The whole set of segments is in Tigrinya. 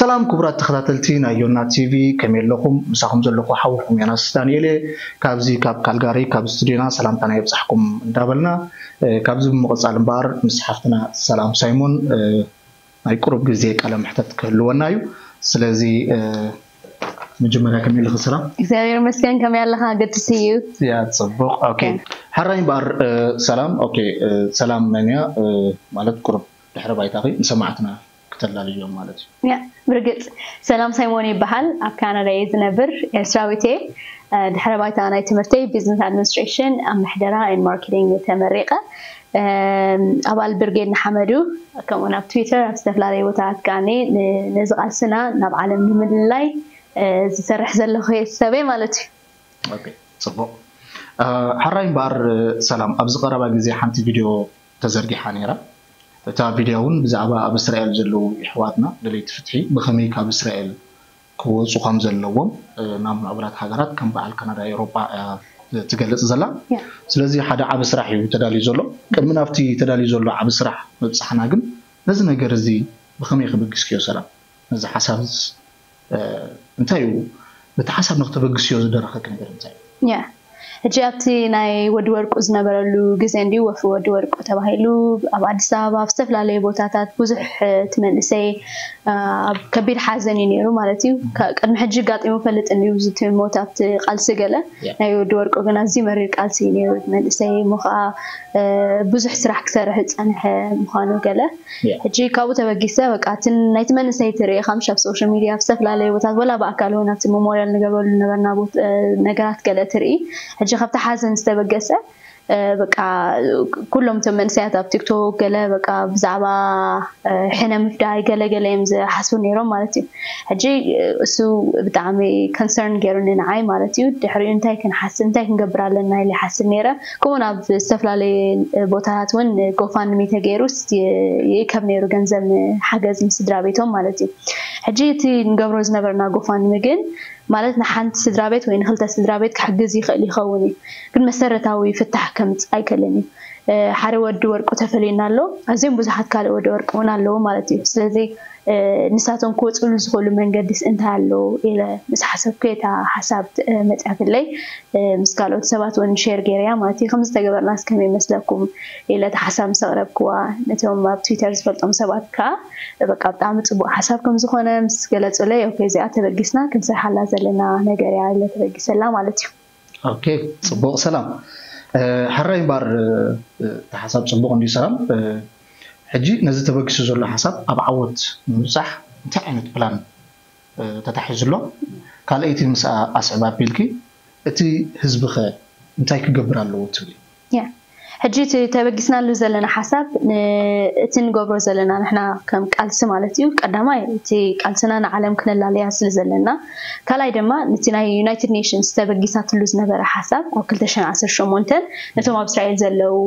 ሰላም ክቡራት ተኸታተልቲ ናይ ዮና ቲቪ፣ ከመይ ኣለኹም? ምሳኹም ዘለኹ ሓውኹም ዮናስ ዳንኤል እየ። ካብዚ ካብ ካልጋሪ ካብ ስቱዲዮና ሰላምታና የብጻሕኩም እንዳበልና፣ እ፣ ካብዚ ብምቕጻል እምበኣር ምስ ሓፍትና ሰላም ሳይሞን፣ እ፣ ናይ ቁሩብ ግዜ ቃለ መሕተት ክህልወና እዩ። ስለዚ፣ እ፣ መጀመርያ ከመይ ኣለኺ ሰላም? እግዚኣብሔር ይመስገን። ከመይ ኣለኻ? Good to see you። ያ፣ ጽቡቕ። ኦኬ። ያ። ሕራይ እምበኣር፣ እ፣ ሰላም። ኦኬ፣ እ፣ ሰላም መን እያ? እ፣ ማለት ቁሩብ ድሕረ ባይታኺ ንሰማዕትና ክተላልዮም ማለት እዩ። ያ፣ ብርግጽ። ሰላም ሳይሞን ይበሃል። ኣብ ካናዳ እየ ዝነብር። ኤርትራዊት እየ። እ፣ ድሕረ ባይታ ናይ ትምህርተይ ቢዝነስ ኣድሚኒስትሬሽን ኣብ ምሕደራ ኤንድ ማርኬቲንግ ተመሪቐ። እም፣ ኣባል ብርጌድ ንሓመዱ፣ ከምኡውን ኣብ ትዊተር፣ ኣብ ዝተፈላለዩ ቦታታት ከኣ ን-፣ ነዚ ቃልስና ናብ ዓለም ንምልላይ፣ እ፣ ዝሰርሕ ዘለኹ እየ ሰበይ ማለት እዩ። ኦኬ፣ ጽቡቕ። እ፣ ሕራይ እምበኣር፣ ሰላም፣ ኣብዚ ቀረባ ግዜ ሓንቲ ቪድዮ ተዘርጊሓ ነይራ። እታ ቪድዮ እውን ብዛዕባ ኣብ እስራኤል ዘለዉ የሕዋትና ደለይቲ ፍትሒ ብኸመይ ካብ እስራኤል ክወጹ ከም ዘለዎም፣ እ፣ ናብ ምዕቡላት ሃገራት ከም በዓል ካናዳ፣ ኤውሮጳ እያ ትገልጽ ዘላ። ያ። ስለዚ ሓደ ዓቢ ስራሕ እዩ ተዳልዩ ዘሎ። ቅድሚ ናብቲ ተዳልዩ ዘሎ ዓቢ ስራሕ ምብጻሕና ግን ነዚ ነገር እዚ ብኸመይ ክብግስክዮ ሰላም? ነዚ ሓሳብ እዚ፣ እ፣ እንታይ እዩ? ነቲ ሓሳብ ንክተበግስዮ ዝደረኸኪ ነገር እንታይ እዩ? ያ። ሕጂ ኣብቲ ናይ ወዲ ወርቁ ዝነበረሉ ግዜ እንድዩ ወፍሪ ወዲ ወርቁ ተባሂሉ ኣብ ኣዲስ ኣበባ ኣብ ዝተፈላለዩ ቦታታት ብዙሕ፣ እ፣ እቲ መንእሰይ፣ እ፣ ኣብ ከቢድ ሓዘን እዩ ነይሩ ማለት እዩ። ከ-፣ ቅድሚ ሕጂ ኣጋጢሙ ይፈልጥ እንድዩ እዚ እቲ ሞት ኣብቲ ቃልሲ ገለ። ያ። ናይ ወዲ ወርቁ ግን ኣዝዩ መሪር ቃልሲ እዩ ነይሩ። እቲ መንእሰይ እሞ ኸዓ፣ እ፣ ብዙሕ ስራሕ ክሰርሕ ዝጸንሐ ምዃኑ ገለ። ያ። ሕጂ ካብኡ ተበጊሰ በቃ እቲ ናይቲ መንእሰይ ትርኢ፣ ከምሽ ኣብ ሶሻል ሚድያ ኣብ ዝተፈላለዩ ቦታት ወላ ብኣካል እውን ኣብቲ ሞሞርያል ንገብረሉ ነበርና ቦት-፣ እ፣ ነገራት ገለ ትርኢ። ሕጂ ካብቲ ሓዘን ዝተበገሰ፣ እ፣ በቃ ኩሎም እቶም መንእሰያት ኣብ ቲክቶክ ገለ በቃ ብዛዕባ፣ እ፣ ሕነ ምፍዳይ ገለ ገለ እዮም ዝሓስቡ ነይሮም ማለት እዩ። ሕጂ፣ እ፣ እሱ ብጣዕሚ ኮንሰርን ገይሩኒ ንዓይ ማለት እዩ። ድሕሪኡ እንታይ ክንሓስብ፣ እንታይ ክንገብር ኣለና ኢለ ይሓስብ ነይረ። ከምኡውን ኣብ ዝተፈላለየ ቦታታት እውን ጎፋንድሚ ተገይሩ ስ-፣ ይ-፣ ይእከብ ነይሩ ገንዘብ ንሓገዝ ንስድራ ቤቶም ማለት እዩ። ሕጂ እቲ ንገብሮ ዝነበርና ጎፋንድሚ ግን ማለት ንሓንቲ ስድራ ቤት ወይ ንክልተ ስድራ ቤት ክሕግዝ ይኽእል ይኸውን እዩ፣ ግን መሰረታዊ ፍታሕ ከምጽእ ኣይክእልን እዩ። እ፣ ሓደ ወዲ ወርቁ ተፈልዩና ኣሎ፣ ኣዝዮም ብዙሓት ካልእ ወዲ ወርቂ እውን ኣለዉ ማለት እዩ። ስለዚ፣ እ፣ ንሳቶም ክወጽሉ ዝኽእሉ መንገድስ እንታይ ኣሎ ኢለ ምስ ሓሰብኩ እታ ሓሳብ፣ እ፣ መጽኣትለይ። እ፣ ምስ ካልኦት ሰባት እውን ሼር ገይረያ ማለት እዩ። ከምዚ ተገበርናስ ከመይ ይመስለኩም ኢለ እቲ ሓሳብ ምስ ኣቕረብክዋ፣ ነቶም ኣብ ትዊተር ዝፈልጦም ሰባት ከኣ በቃ ብጣዕሚ ጽቡቕ ሓሳብ ከም ዝኾነ ምስ ገለጹለይ፣ ኦኬ፣ እዚኣ ተበጊስና ክንሰርሓላ ዘለና ነገር እያ ኢለ ተበጊሰላ ማለት እዩ። ኦኬ፣ ጽቡቕ ሰላም። እ፣ ሕራይ እምበኣር፣ እ፣ እቲ ሓሳብ ጽቡቕ እንድዩ ሰላም። እ፣ ሕጂ ነዚ ተበጊሱ ዘሎ ሓሳብ ኣብ ዓወት ንምብጻሕ እንታይ ዓይነት ፕላን እ፣ ተታሒዙ ኣሎ። ካልኣይቲ ምስኣ ኣስዕብ ኣቢልኪ፣ እቲ ህዝቢ ኸ እንታይ ክገብር ኣለዎ ትብሊ? ያ፣ ሕጂ እቲ ተበጊስናሉ ዘለና ሓሳብ ን-፣ እቲ ንገብሮ ዘለና ንሕና ከም ቃልሲ ማለት እዩ። ቀዳማይ እቲ ቃልስና ንዓለም ክነላለያ ስለ ዘለና፣ ካልኣይ ድማ ነቲ ናይ ዩናይትድ ኔሽንስ ተበጊሳትሉ ዝነበረ ሓሳብ ኣብ ክልተ ሽሕን ዓሰርተ ሸሞንተን ነቶም ኣብ እስራኤል ዘለዉ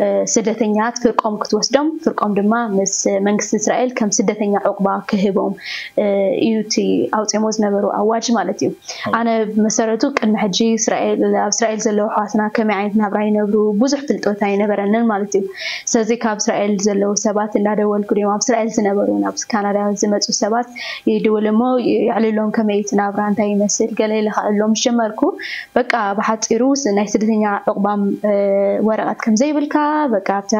እ፣ ስደተኛታት ፍርቆም ክትወስዶም፣ ፍርቆም ድማ ምስ መንግስቲ እስራኤል ከም ስደተኛ ዑቕባ ክህቦም፣ እ፣ እዩ እቲ ኣውጺኦሞ ዝነበሩ ኣዋጅ ማለት እዩ። ኣዎ። ኣነ ብመሰረቱ ቅድሚ ሕጂ እስራኤል፣ ኣብ እስራኤል ዘለዉ ኣሕዋትና ከመይ ዓይነት ናብራ ይነብሩ ብዙሕ ፍልጠት ኣይነበረንን ማለት እዩ። ስለዚ ካብ እስራኤል ዘለዉ ሰባት እንዳደወልኩ ድዮም ኣብ እስራኤል ዝነበሩ ናብ ካናዳ ዝመጹ ሰባት ይድውል እሞ የዕልሎም ከመይ እቲ ናብራ እንታይ ይመስል ገለ ኢለ ከዕልሎም ምስ ጀመርኩ በቃ ብሓጺሩ ስ-፣ ናይ ስደተኛ ዑቕባ፣ እ፣ ወረቐት ከም ዘይብልካ፣ በቃ ኣብታ፣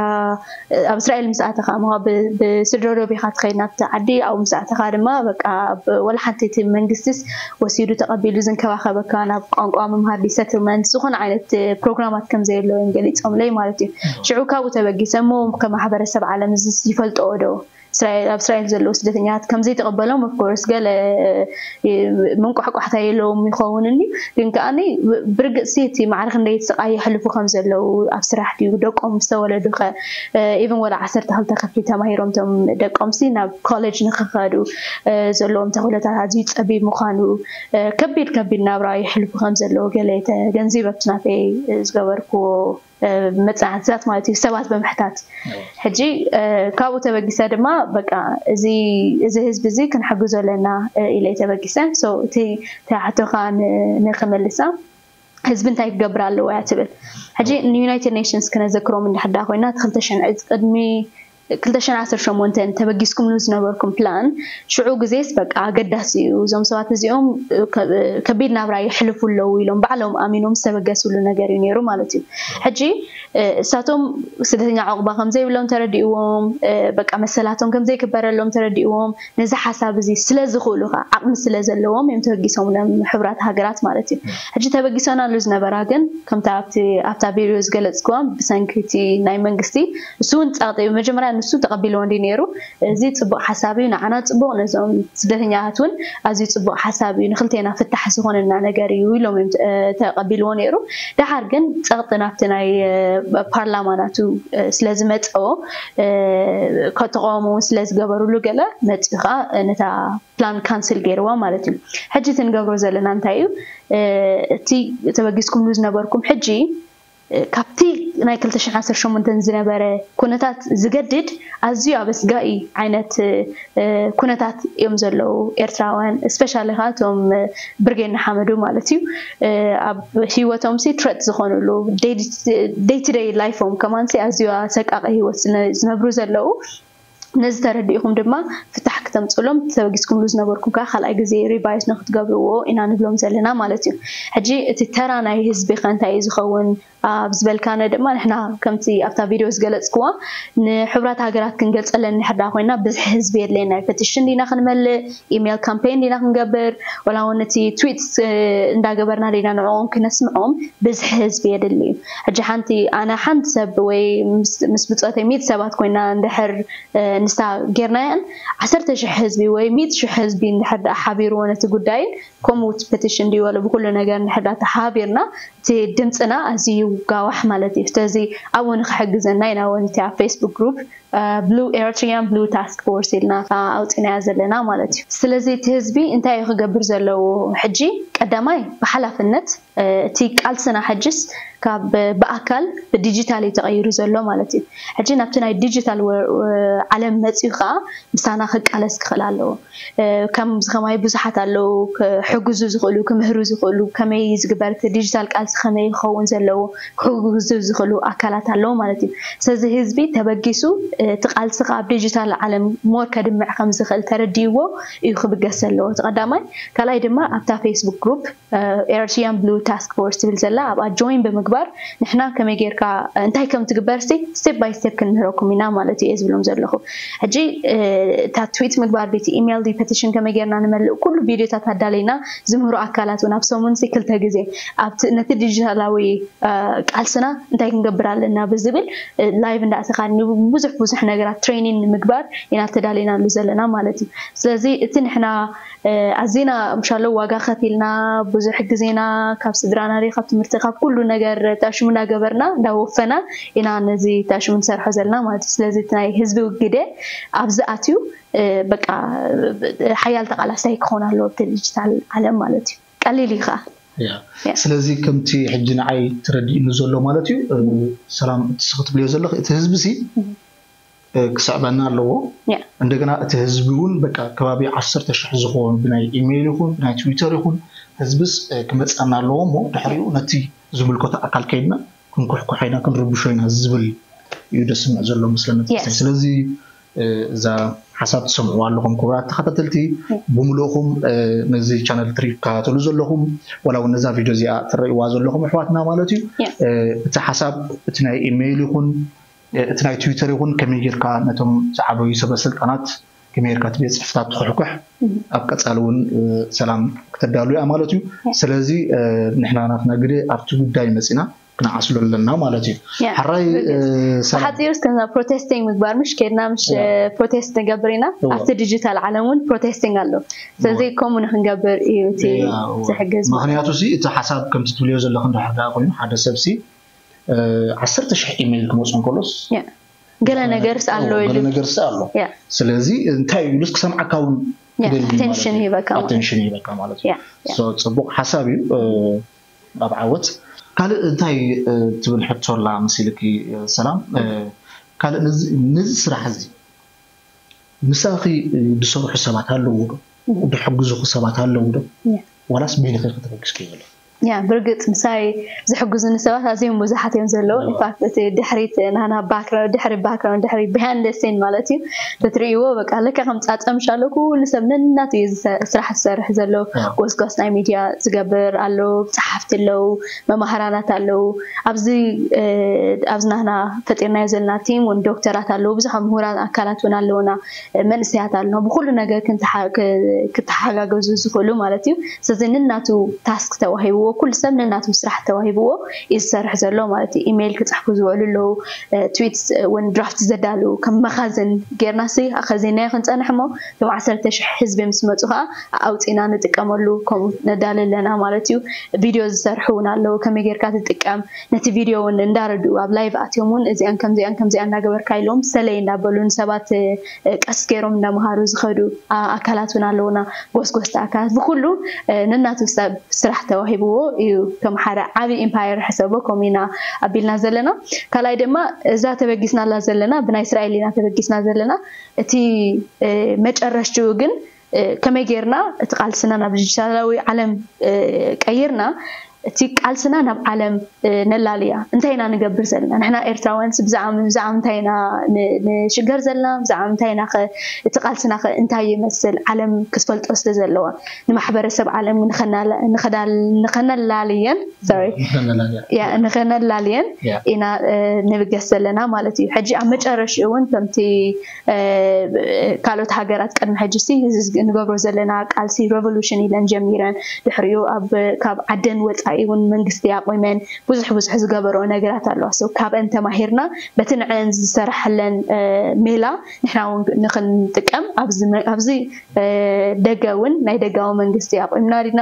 እ፣ ኣብ እስራኤል ምስ ኣተኻ እሞ ብ-፣ ብስድሮ ዶብ ኢኻ ትኸይድ ናብቲ ዓዲ፣ ኣብኡ ምስ ኣተኻ ድማ በቃ ብ-፣ ወላ ሓንቲ እቲ መንግስቲስ ወሲዱ ተቐቢሉ ዝንከባኸበካ ናብ ቋንቋ ምምሃር ሪሰትልመንት ዝኾነ ዓይነት፣ እ፣ ፕሮግራማት ከም ዘየሎ እዮም ገሊጾምለይ ማለት እዩ። ሽዑ ካብኡ ተበጊሰ እሞ ከም ማሕበረሰብ ዓለም እዚስ ይፈልጥኦ ዶ? እስራኤል፣ ኣብ እስራኤል ዘለዉ ስደተኛታት ከም ዘይተቐበሎም፣ of course፣ ገለ፣ እ፣ መንቋሕቋሕታ የለዎም ይኸውን እንድዩ፣ ግን ከኣኒ ብ-፣ ብርግጽሲ እቲ ማዕረ ክንደይ ስቓይ የሕልፉ ከም ዘለዉ፣ ኣብ ስራሕ ድዩ፣ ደቆም ምስ ተወለዱ ኸ፣ እ፣ ኢቭን ወላ ዓሰርተ ክልተ ክፍሊ ተማሂሮም እቶም ደቆምሲ ናብ ኮሌጅ ንኽኸዱ፣ እ፣ ዘለዎም ተኽእሎታት ኣዝዩ ጸቢብ ምዃኑ፣ እ፣ ከቢድ ከቢድ ናብራ የሕልፉ ከም ዘለዉ ገለ ተገንዚበ ኣብቲ ናተይ፣ እ፣ ዝገበርክዎ እ፣ መጽናዕትታት ማለት እዩ፣ ሰባት ብምሕታት። እዎ። ሕጂ፣ እ፣ ካብኡ ተበጊሰ ድማ በቃ እዚ፣ እዚ ህዝቢ እዚ ክንሕግዞ ኣለና፣ እ፣ ኢለ እየ ተበጊሰ። So፣ እቲ፣ እቲ ሕቶኻ ን-፣ ንኽመልሳ፣ ህዝቢ እንታይ ክገብር ኣለዎ እያ ትብል። ሕጂ እዎ። ንዩናይትድ ኔሽንስ ክነዘክሮም እንድሕር ደኣ ኮይና፣ እቲ ክልተ ሽሕን ዕዝ-፣ ቅድሚ ክልተ ሽሕን ዓሰርተ ሸሞንተን ተበጊስኩምሉ ዝነበርኩም ፕላን ሽዑ ግዜስ በቃ ኣገዳሲ እዩ፣ እዞም ሰባት እዚኦም ከቢድ ናብራ የሕልፉ ኣለዉ ኢሎም ባዕሎም ኣሚኖም ዝተበገስሉ ነገር እዩ ነይሩ ማለት እዩ። ሕጂ እሳቶም ስደተኛ ዕቑባ ከም ዘይብሎም ተረዲእዎም፣ በቃ መሰላቶም ከም ዘይክበረሎም ተረዲእዎም፣ ነዚ ሓሳብ እዚ ስለ ዝኽእሉ ከዓ ዓቕሚ ስለ ዘለዎም እዮም ተበጊሶም ናብ ሕቡራት ሃገራት ማለት እዩ። ሕጂ ተበጊሰናሉ ዝነበራ ግን ከምታ ኣብታ ቪድዮ ዝገለፅክዋ ብሰንኪ እቲ ናይ መንግስቲ እሱ እውን ፀቕጢ እዩ። መጀመርያ ንሱ ተቐቢልዎ እንዲ ነይሩ፣ እዚ ፅቡቕ ሓሳብ እዩ፣ ንዓና ፅቡቕ፣ ነዞም ስደተኛታት እውን ኣዝዩ ፅቡቕ ሓሳብ እዩ፣ ንክልቴና ፍታሕ ዝኾነና ነገር እዩ ኢሎም እዮም ተቐቢልዎ ነይሩ። ደሓር ግን ፀቕጢ ናብቲ ናይ ፓርላማ ናቱ ስለ ዝመፀዎ፣ ከተቃውሞ እውን ስለ ዝገበሩሉ ገለ መፂኡ ከዓ ነታ ፕላን ካንስል ገይርዋ ማለት እዩ። ሕጂ እቲ ንገብሮ ዘለና እንታይ እዩ? እቲ ተበጊስኩምሉ ዝነበርኩም ሕጂ ካብቲ ናይ ክልተ ሽሕን ዓሰርተ ሸሞንተን ዝነበረ ኩነታት ዝገድድ ኣዝዩ ኣብ ኣስጋኢ ዓይነት ኩነታት እዮም ዘለዉ ኤርትራውያን፣ እስፔሻሊ ከዓ እቶም ብርጌድ ንሓመዱ ማለት እዩ። ኣብ ህይወቶም ሲ ትረት ዝኾኑሉ፣ ዴይ ቱ ዴይ ላይፎም ከማን ሲ ኣዝዩ ኣሰቃቂ ህይወት ዝነብሩ ዘለዉ። ነዚ ተረዲእኹም ድማ ፍታሕ ክተምፅሎም ተበጊስኩምሉ ዝነበርኩም ከዓ ካልኣይ ግዜ ሪቫይዝ ንክትገብርዎ ኢና ንብሎም ዘለና ማለት እዩ። ሕጂ እቲ ተራ ናይ ህዝቢ ከ እንታይ እዩ ዝኸውን ኣብ ዝበልካነ ድማ ንሕና ከምቲ ኣብታ ቪድዮ ዝገለፅክዋ ንሕቡራት ሃገራት ክንገልፀለን ንሕዳ ኮይና ብዝሒ ህዝቢ የድልየና እዩ። ፐቲሽን ዲና ክንመልእ፣ ኢሜይል ካምፔይን ዲና ክንገብር፣ ወላ እውን እቲ ትዊት እንዳገበርና ዲና ንዕኦም ክነስምዖም ብዝሒ ህዝቢ የድሊ እዩ። ሕጂ ሓንቲ ኣነ ሓንቲ ሰብ ወይ ምስ ብፆተይ ሚእቲ ሰባት ኮይና እንድሕር ንሳ ጌርናያን ዓሰርተ ሽሕ ህዝቢ ወይ ሚእቲ ሽሕ ህዝቢ እንድሕር ደኣ ሓቢርዎ ነቲ ጉዳይን ከምኡ እቲ ፐቲሽን ድዩ ወለ ብኩሉ ነገር እንድሕር ደኣ ተሓቢርና እቲ ድምፅና ኣዝዩ ይጋዋሕ ማለት እዩ። ስለዚ ኣብኡ ንክሕግዘና ኢና እውን እቲ ኣብ ፌስቡክ ግሩፕ ብሉ ኤሪትሪያን ብሉ ታስክ ፎርስ ኢልና ኣውፂናያ ዘለና ማለት እዩ። ስለዚ እቲ ህዝቢ እንታይ እዩ ክገብር ዘለዎ? ሕጂ ቀዳማይ ብሓላፍነት እቲ ቃልስና ሕጅስ ካብ ብኣካል ብዲጂታል እዩ ተቐይሩ ዘሎ ማለት እዩ። ሕጂ ናብቲ ናይ ዲጂታል ዓለም መፂኡ ከዓ ምሳና ክቃለስ ክኽእል ኣለዎ። ከምዚ ከማይ ብዙሓት ኣለዉ ክሕግዙ ዝኽእሉ፣ ክምህሩ ዝኽእሉ፣ ከመይ ዝግበር እቲ ዲጂታል ቃልሲ ከመይ ክኸውን ዘለዎ ክሕግዙ ዝኽእሉ ኣካላት ኣለዉ ማለት እዩ። ስለዚ ህዝቢ ተበጊሱ እቲ ቃልሲ ከዓ ኣብ ዲጂታል ዓለም ሞር ከድምዕ ከም ዝኽእል ተረዲእዎ እዩ ክብገስ ዘለዎ እቲ ቀዳማይ። ካልኣይ ድማ ኣብታ ፌስቡክ ግሩፕ ኤሪትሪያን ብሉ ታስክ ፎርስ ትብል ዘላ ኣብኣ ጆይን ብምግባር ንሕና ከመይ ጌርካ እንታይ ከም ትግበር ሲ ስቴፕ ባይ ስቴፕ ክንምህረኩም ኢና ማለት እዩ ዝብሎም ዘለኹ። ሕጂ እታ ትዊት ምግባር ድዩ ኢሜይል ድዩ ፐቲሽን ከመይ ጌርና ንመልእ ኩሉ ቪድዮታት ኣዳለይና ዝምህሩ ኣካላት እውን ኣብ ሰሙን ሲ ክልተ ግዜ ኣብቲ ነቲ ዲጂታላዊ ቃልስና እንታይ ክንገብር ኣለና ብዝብል ላይቭ እንዳእተኻ ብዙሕ ብዙሕ ነገራት ትሬኒንግ ንምግባር ኢና ተዳሊናሉ ዘለና ማለት እዩ። ስለዚ እቲ ንሕና ኣዚና ምሻሎ ዋጋ ከፊልና ብዙሕ ግዜና ካብ ስድራና ዲ ካብ ትምህርቲ ካብ ኩሉ ነገር ታሽሙ እንዳገበርና እንዳወፈና ኢና ነዚ ታሽሙ ንሰርሖ ዘለና ማለት እዩ። ስለዚ እቲ ናይ ህዝቢ ውግደ ኣብዚ ኣትዩ በቃ ሓያል ተቃላሳይ ክኾን ኣለዎ ኣብቲ ዲጂታል ዓለም ማለት እዩ። ቀሊል እዩ ከዓ። ስለዚ ከምቲ ሕጂ ንዓይ ተረዲእኒ ዘሎ ማለት እዩ ሰላም እቲ ክትብልዮ ዘለኺ እቲ ህዝቢ ሲ ክስዕበና ኣለዎ። እንደገና እቲ ህዝቢ እውን በቃ ከባቢ ዓሰርተ ሽሕ ዝኾኑ ብናይ ኢሜይል ይኹን ብናይ ትዊተር ይኹን ህዝብስ ክመፀና ኣለዎ እሞ ድሕሪኡ ነቲ ዝምልከቶ ኣካል ከይድና ክንኩሕኩሖ ኢና ክንርብሾ ኢና ዝብል እዩ ደስምዕ ዘሎ መስለኒ። ስለዚ እዛ ሓሳብ ትሰምዕዋ ኣለኹም ክቡራት ተኸታተልቲ ብምልእኹም ነዚ ቻነል ትከታተሉ ዘለኹም ዋላ እውን ነዛ ቪድዮ እዚኣ ትረእይዋ ዘለኹም ኣሕዋትና ማለት እዩ። እቲ ሓሳብ እቲ ናይ ኢሜይል ይኹን እቲ ናይ ትዊተር ይኹን ከመይ ጌርካ ነቶም ዝዓበዩ ሰበ ስልጣናት ከመይ ጌርካ እቲ ቤት ፅሕፍታት ትኹሕኩሕ ኣብ ቀፃሊ እውን ሰላም ክተዳሉ እያ ማለት እዩ። ስለዚ ንሕና ናትና ግደ ኣብቲ ጉዳይ መፂና ክነዓስሎ ኣለና ማለት እዩ። ሓራይ ብሓፂሩ እስከ ፕሮቴስቲንግ ምግባር ምሽ ከድና ምሽ ፕሮቴስት ንገብር ኢና። ኣብቲ ዲጂታል ዓለም እውን ፕሮቴስቲንግ ኣሎ። ስለዚ ከምኡ ንክንገብር እዩ እቲ ዝሕግዝ። ምክንያቱ ሲ እቲ ሓሳብ ከምቲ ትብልዮ ዘለኹ እንድሕር ደኣ ኮይኑ ሓደ ሰብ ሲ ዓሰርተ ሽሕ ኢሜይል ክመፁ እንከሎስ ገለ ነገርስ ኣሎ ኢሉ ገለ ነገርስ ኣሎ። ስለዚ እንታይ ኢሉስ ክሰምዓካ እውን ይደሊ ማለት ኣቴንሽን እዩ። ይህበካ ማለት ኣቴንሽን ይህበካ ማለት እዩ። So ፅቡቅ ሓሳብ እዩ። ኣብ ዓወት ካልእ እንታይ ትብል ሕቶ ኣላ መሲልኪ ሰላም? ካልእ ነዚ ነዚ ስራሕ እዚ ምሳኺ ዝሰርሑ ሰባት ኣለዉ ዶ? ዝሕግዙኺ ሰባት ኣለዉ ዶ? ዋላስ በይንኺ ክትበግስኪ ይብለ? ያ ብርግጽ ምሳይ ዝሕግዙኒ ሰባት ኣዝዮም ብዙሓት እዮም ዘለዉ። ኢንፋክት እቲ ድሕሪት ናና ባክግራውንድ ድሕሪ ባክግራውንድ ድሕሪ ቢሃይንድ ሲን ማለት እዩ ተትርእይዎ በቃ ልክዕ ከም ጻጸምሽ ኣሎ ኩሉ ሰብ ነናቱ እዩ ዝሰ- ስራሕ ዝሰርሕ ዘሎ። ጎስጓስ ናይ ሚድያ ዝገብር ኣሎ፣ ጸሓፍቲ ኣለዉ፣ መማህራናት ኣለዉ። ኣብዚ ኣብዚ ናህና ፈጢርናዮ ዘለና ቲም እውን ዶክተራት ኣለዉ፣ ብዙሓት ምሁራን ኣካላት እውን ኣለዉና፣ መንእሰያት ኣለና ብኩሉ ነገር ክተሓጋገዙ ዝኽእሉ ማለት እዩ። ስለዚ ንናቱ ታስክ ተዋሂብዎ ኩሉ ሰብ ንናቱ ስራሕ ተዋሂብዎ እዩ ዝሰርሕ ዘሎ ማለት እዩ። ኢሜይል ክፅሕፉ ዝውዕሉ ኣለዉ፣ ትዊትስ እውን ድራፍት ዘዳልዉ ከም መኻዝን ጌርና ሲ ከዚናዮ ክንፀንሕ እሞ እቶም ዓሰርተ ሽሕ ህዝቢ ምስ መፁ ከዓ ኣውፂና ንጥቀመሉ ከምኡ ነዳሊ ኣለና ማለት እዩ። ቪድዮ ዝሰርሑ እውን ኣለዉ ከመይ ጌርካ ትጥቀም ነቲ ቪድዮ እውን እንዳረድኡ ኣብ ላይቭ ኣትዮም እውን እዚኣን ከምዚኣን ከምዚኣ እናገበርካ ኢሎም ሰለይ እንዳበሉ ንሰባት ቀስ ገይሮም እንዳመሃሩ ዝኸዱ ኣካላት እውን ኣለውና። ጎስጎስቲ ኣካላት ብኩሉ ነናቱ ሰብ ስራሕ ተዋሂብዎ እዩ። ከም ሓደ ዓብዪ ኢምፓየር ሕሰቦ ከምኡ ኢና ኣቢልና ዘለና። ካልኣይ ድማ እዛ ተበጊስናላ ዘለና ብናይ እስራኤል ኢና ተበጊስና ዘለና። እቲ መጨረሽትኡ ግን ከመይ ጌርና እቲ ቃልስና ናብ ዲጂታላዊ ዓለም ቀይርና እቲ ቃልስና ናብ ዓለም ነላልያ እንታይ ኢና ንገብር ዘለና ንሕና ኤርትራውያንስ ብዛዕባ ብዛዕባ እንታይ ኢና ንሽገር ዘለና ብዛዕባ እንታይ ኢና እቲ ቃልስና ከ እንታይ ይመስል ዓለም ክትፈልጦ ስለ ዘለዋ ንማሕበረሰብ ዓለም ንኸነላልየን ንኸነላልየን ኢና ንብገስ ዘለና ማለት እዩ። ሕጂ ኣብ መጨረሽኡ እውን ከምቲ ካልኦት ሃገራት ቅድሚ ሕጂ ንገብሮ ዘለና ቃልሲ ሬቮሉሽን ኢለን ጀሚረን ድሕሪኡ ካብ ዓደን ወፃኢ እውን መንግስቲ ኣቑመን ብዙሕ ብዙሕ ዝገበረኦ ነገራት ኣለዋ። ካብአን ተማሂርና በቲ ንዐን ዝሰራሐለን ሜላ ንሕና እውን ንክንጥቀም ኣብዚ ደገ እውን ናይ ደጋዊ መንግስቲ ኣቑምና ዲና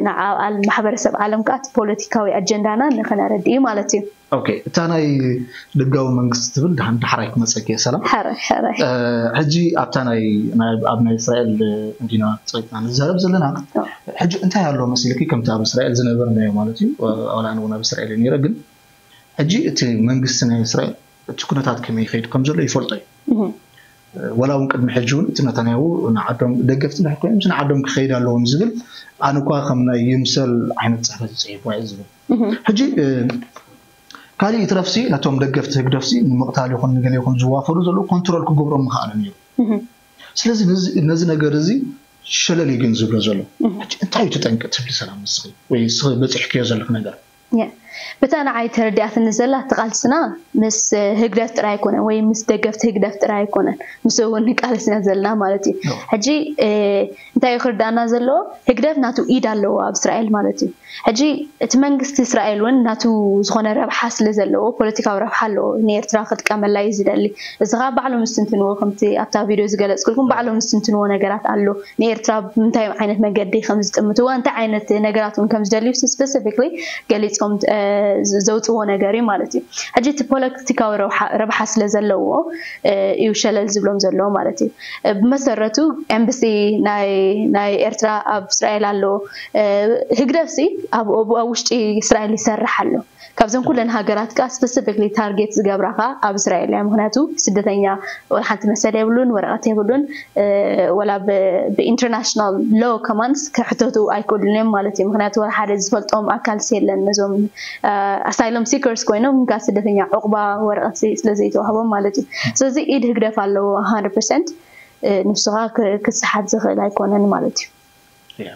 ንዓል ማሕበረሰብ ዓለም ከዓ እቲ ፖለቲካዊ ኣጀንዳና ንክነረድእ ማለት እዩ። ኦኬ እታ ናይ ደጋዊ መንግስቲ ትብል ድሓን ዳሕራይ ክመፀኪ እየ ሰላም። ሕራይ ሕራይ። ሕጂ ኣብታ ናይ ኣብ ናይ እስራኤል እንዲና ፀቂጥና ንዛረብ ዘለና ሕጂ እንታይ ኣሎ መሲልኪ ከምቲ ኣብ እስራኤል ዝነበርናዮ ማለት እዩ ዋላ ኣነ እውን ኣብ እስራኤል እየ ነይረ ግን ሕጂ እቲ መንግስቲ ናይ እስራኤል እቲ ኩነታት ከመይ ይኸይድ ከም ዘሎ ይፈልጦ እዩ። ወላ እውን ቅድሚ ሕጂ እውን እቲ ነታንያሁ ንዓዶም ደገፍቲ እንድሕር ኮይኖም ንዓዶም ክኸይድ ኣለዎም ዝብል ኣነ እኳ ከም ናይ ይምሰል ዓይነት ፅሕፈት ዝፅሒፍዋ እየ ዝብል ሕጂ ካሊእ ይትረፍሲ ነቶም ደገፍቲ ህግደፍሲ ንምቕታል ይኹን ንገለ ይኹን ዝዋፈሩ ዘለዉ ኮንትሮል ክገብሮም ምኽኣሎም እዩ። ስለዚ ነዚ ነገር እዚ ሸለል እዩ ግን ዝብሎ ዘሎ። ሕጂ እንታይ እዩ እቲ ጠንቂ ትብሊ ሰላም ንስኺ ወይ ንስኺ በፂሕክዮ ዘለኺ ነገር? ብታ ንዓይ ተረዲኣትኒ ዘላ እቲ ቃልስና ምስ ህግደፍ ጥራይ ኣይኮነን ወይ ምስ ደገፍቲ ህግደፍ ጥራይ ኣይኮነን ምስኡ እውን ንቃለስ ኢና ዘለና ማለት እዩ። ሕጂ እንታይ እዩ ክርዳእና ዘለዎ ህግደፍ ናቱ ኢድ ኣለዎ ኣብ እስራኤል ማለት እዩ። ሕጂ እቲ መንግስቲ እስራኤል እውን ናቱ ዝኾነ ረብሓ ስለ ዘለዎ ፖለቲካዊ ረብሓ ኣለዎ ንኤርትራ ክጥቀመላ እዩ ዝደሊ። እዚ ከዓ ባዕሎም ዝትንትንዎ ከምቲ ኣብታ ቪድዮ ዝገለፅክልኩም ባዕሎም ዝትንትንዎ ነገራት ኣሎ። ንኤርትራ ብምንታይ ዓይነት መገዲ ከም ዝጥምትዋ እንታይ ዓይነት ነገራት እውን ከም ዝደልዩ ስፔሲፊክሊ ገሊፆም ዘውፅዎ ነገር እዩ ማለት እዩ። ሕጂ እቲ ፖለቲካዊ ረብሓ ስለ ዘለዎ እዩ ሸለል ዝብሎም ዘለዎ ማለት እዩ። ብመሰረቱ ኤምባሲ ናይ ኤርትራ ኣብ እስራኤል ኣሎ። ህግደፍሲ ኣብ ውሽጢ እስራኤል ይሰርሕ ኣሎ። ካብዘን ኩለን ሃገራት ከዓ ስፐሲፊክሊ ታርጌት ዝገብራ ከዓ ኣብ እስራኤል እያ። ምክንያቱ ስደተኛ ሓንቲ መሰል የብሉን፣ ወረቐት የብሉን፣ ወላ ብኢንተርናሽናል ሎ ከማንስ ክሕተቱ ኣይክእሉን እዮም ማለት እዩ። ምክንያቱ ወላ ሓደ ዝፈልጦም ኣካል የለን ነዞም ኣሳይሎም ሲከርስ ኮይኖም ካ ስደተኛ ዕቑባ ወረቐት ስለዘይተዋህቦም ማለት እዩ። ስለዚ ኢድ ህግደፍ ኣለዎ ሓደ ፐርሰንት ንሱ ከዓ ክሰሓት ዝኽእል ኣይኮነን ማለት እዩ።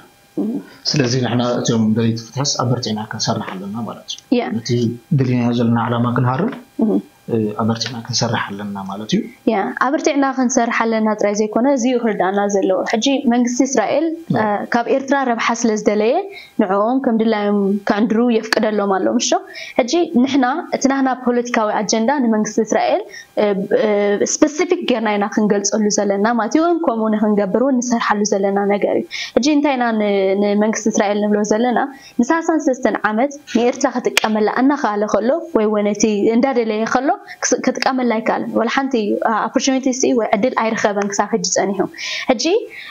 ስለዚ ንሕና እቶም ደለይቲ ፍትሕስ ኣበርቲዕና ክንሰርሕ ኣለና ማለት እዩ። ነቲ ደሊናዮ ዘለና ዕላማ ክንሃርም ኣበርቲዕና ክንሰርሕ ኣለና ማለት እዩ። ኣበርቲዕና ክንሰርሕ ኣለና ጥራይ ዘይኮነ እዚ ክርዳእና ዘለዎ ሕጂ መንግስቲ እስራኤል ካብ ኤርትራ ረብሓ ስለ ዝደለየ ንዕኦም ከም ድላዮም ክዕንድሩ የፍቅደሎም ኣሎ ምሾ። ሕጂ ንሕና እቲ ናህና ፖለቲካዊ ኣጀንዳ ንመንግስቲ እስራኤል ስፐሲፊክ ጌርና ኢና ክንገልፀሉ ዘለና ማለት እዩ። ከምኡ ንክንገብር እውን ንሰርሓሉ ዘለና ነገር እዩ። ሕጂ እንታይ ኢና ንመንግስቲ እስራኤል ንብሎ ዘለና ንሳሳን ሰስትን ዓመት ንኤርትራ ክጥቀመላ እናኸኣለ ከሎ ወይ ወነቲ እንዳደለየ ከሎ ክጥቀመላ ኣይከኣልን። ወላ ሓንቲ ኦፖርቹኒቲ ወይ ዕድል ኣይረኸበን ክሳብ ሕጂ ጸኒሑ። ሕጂ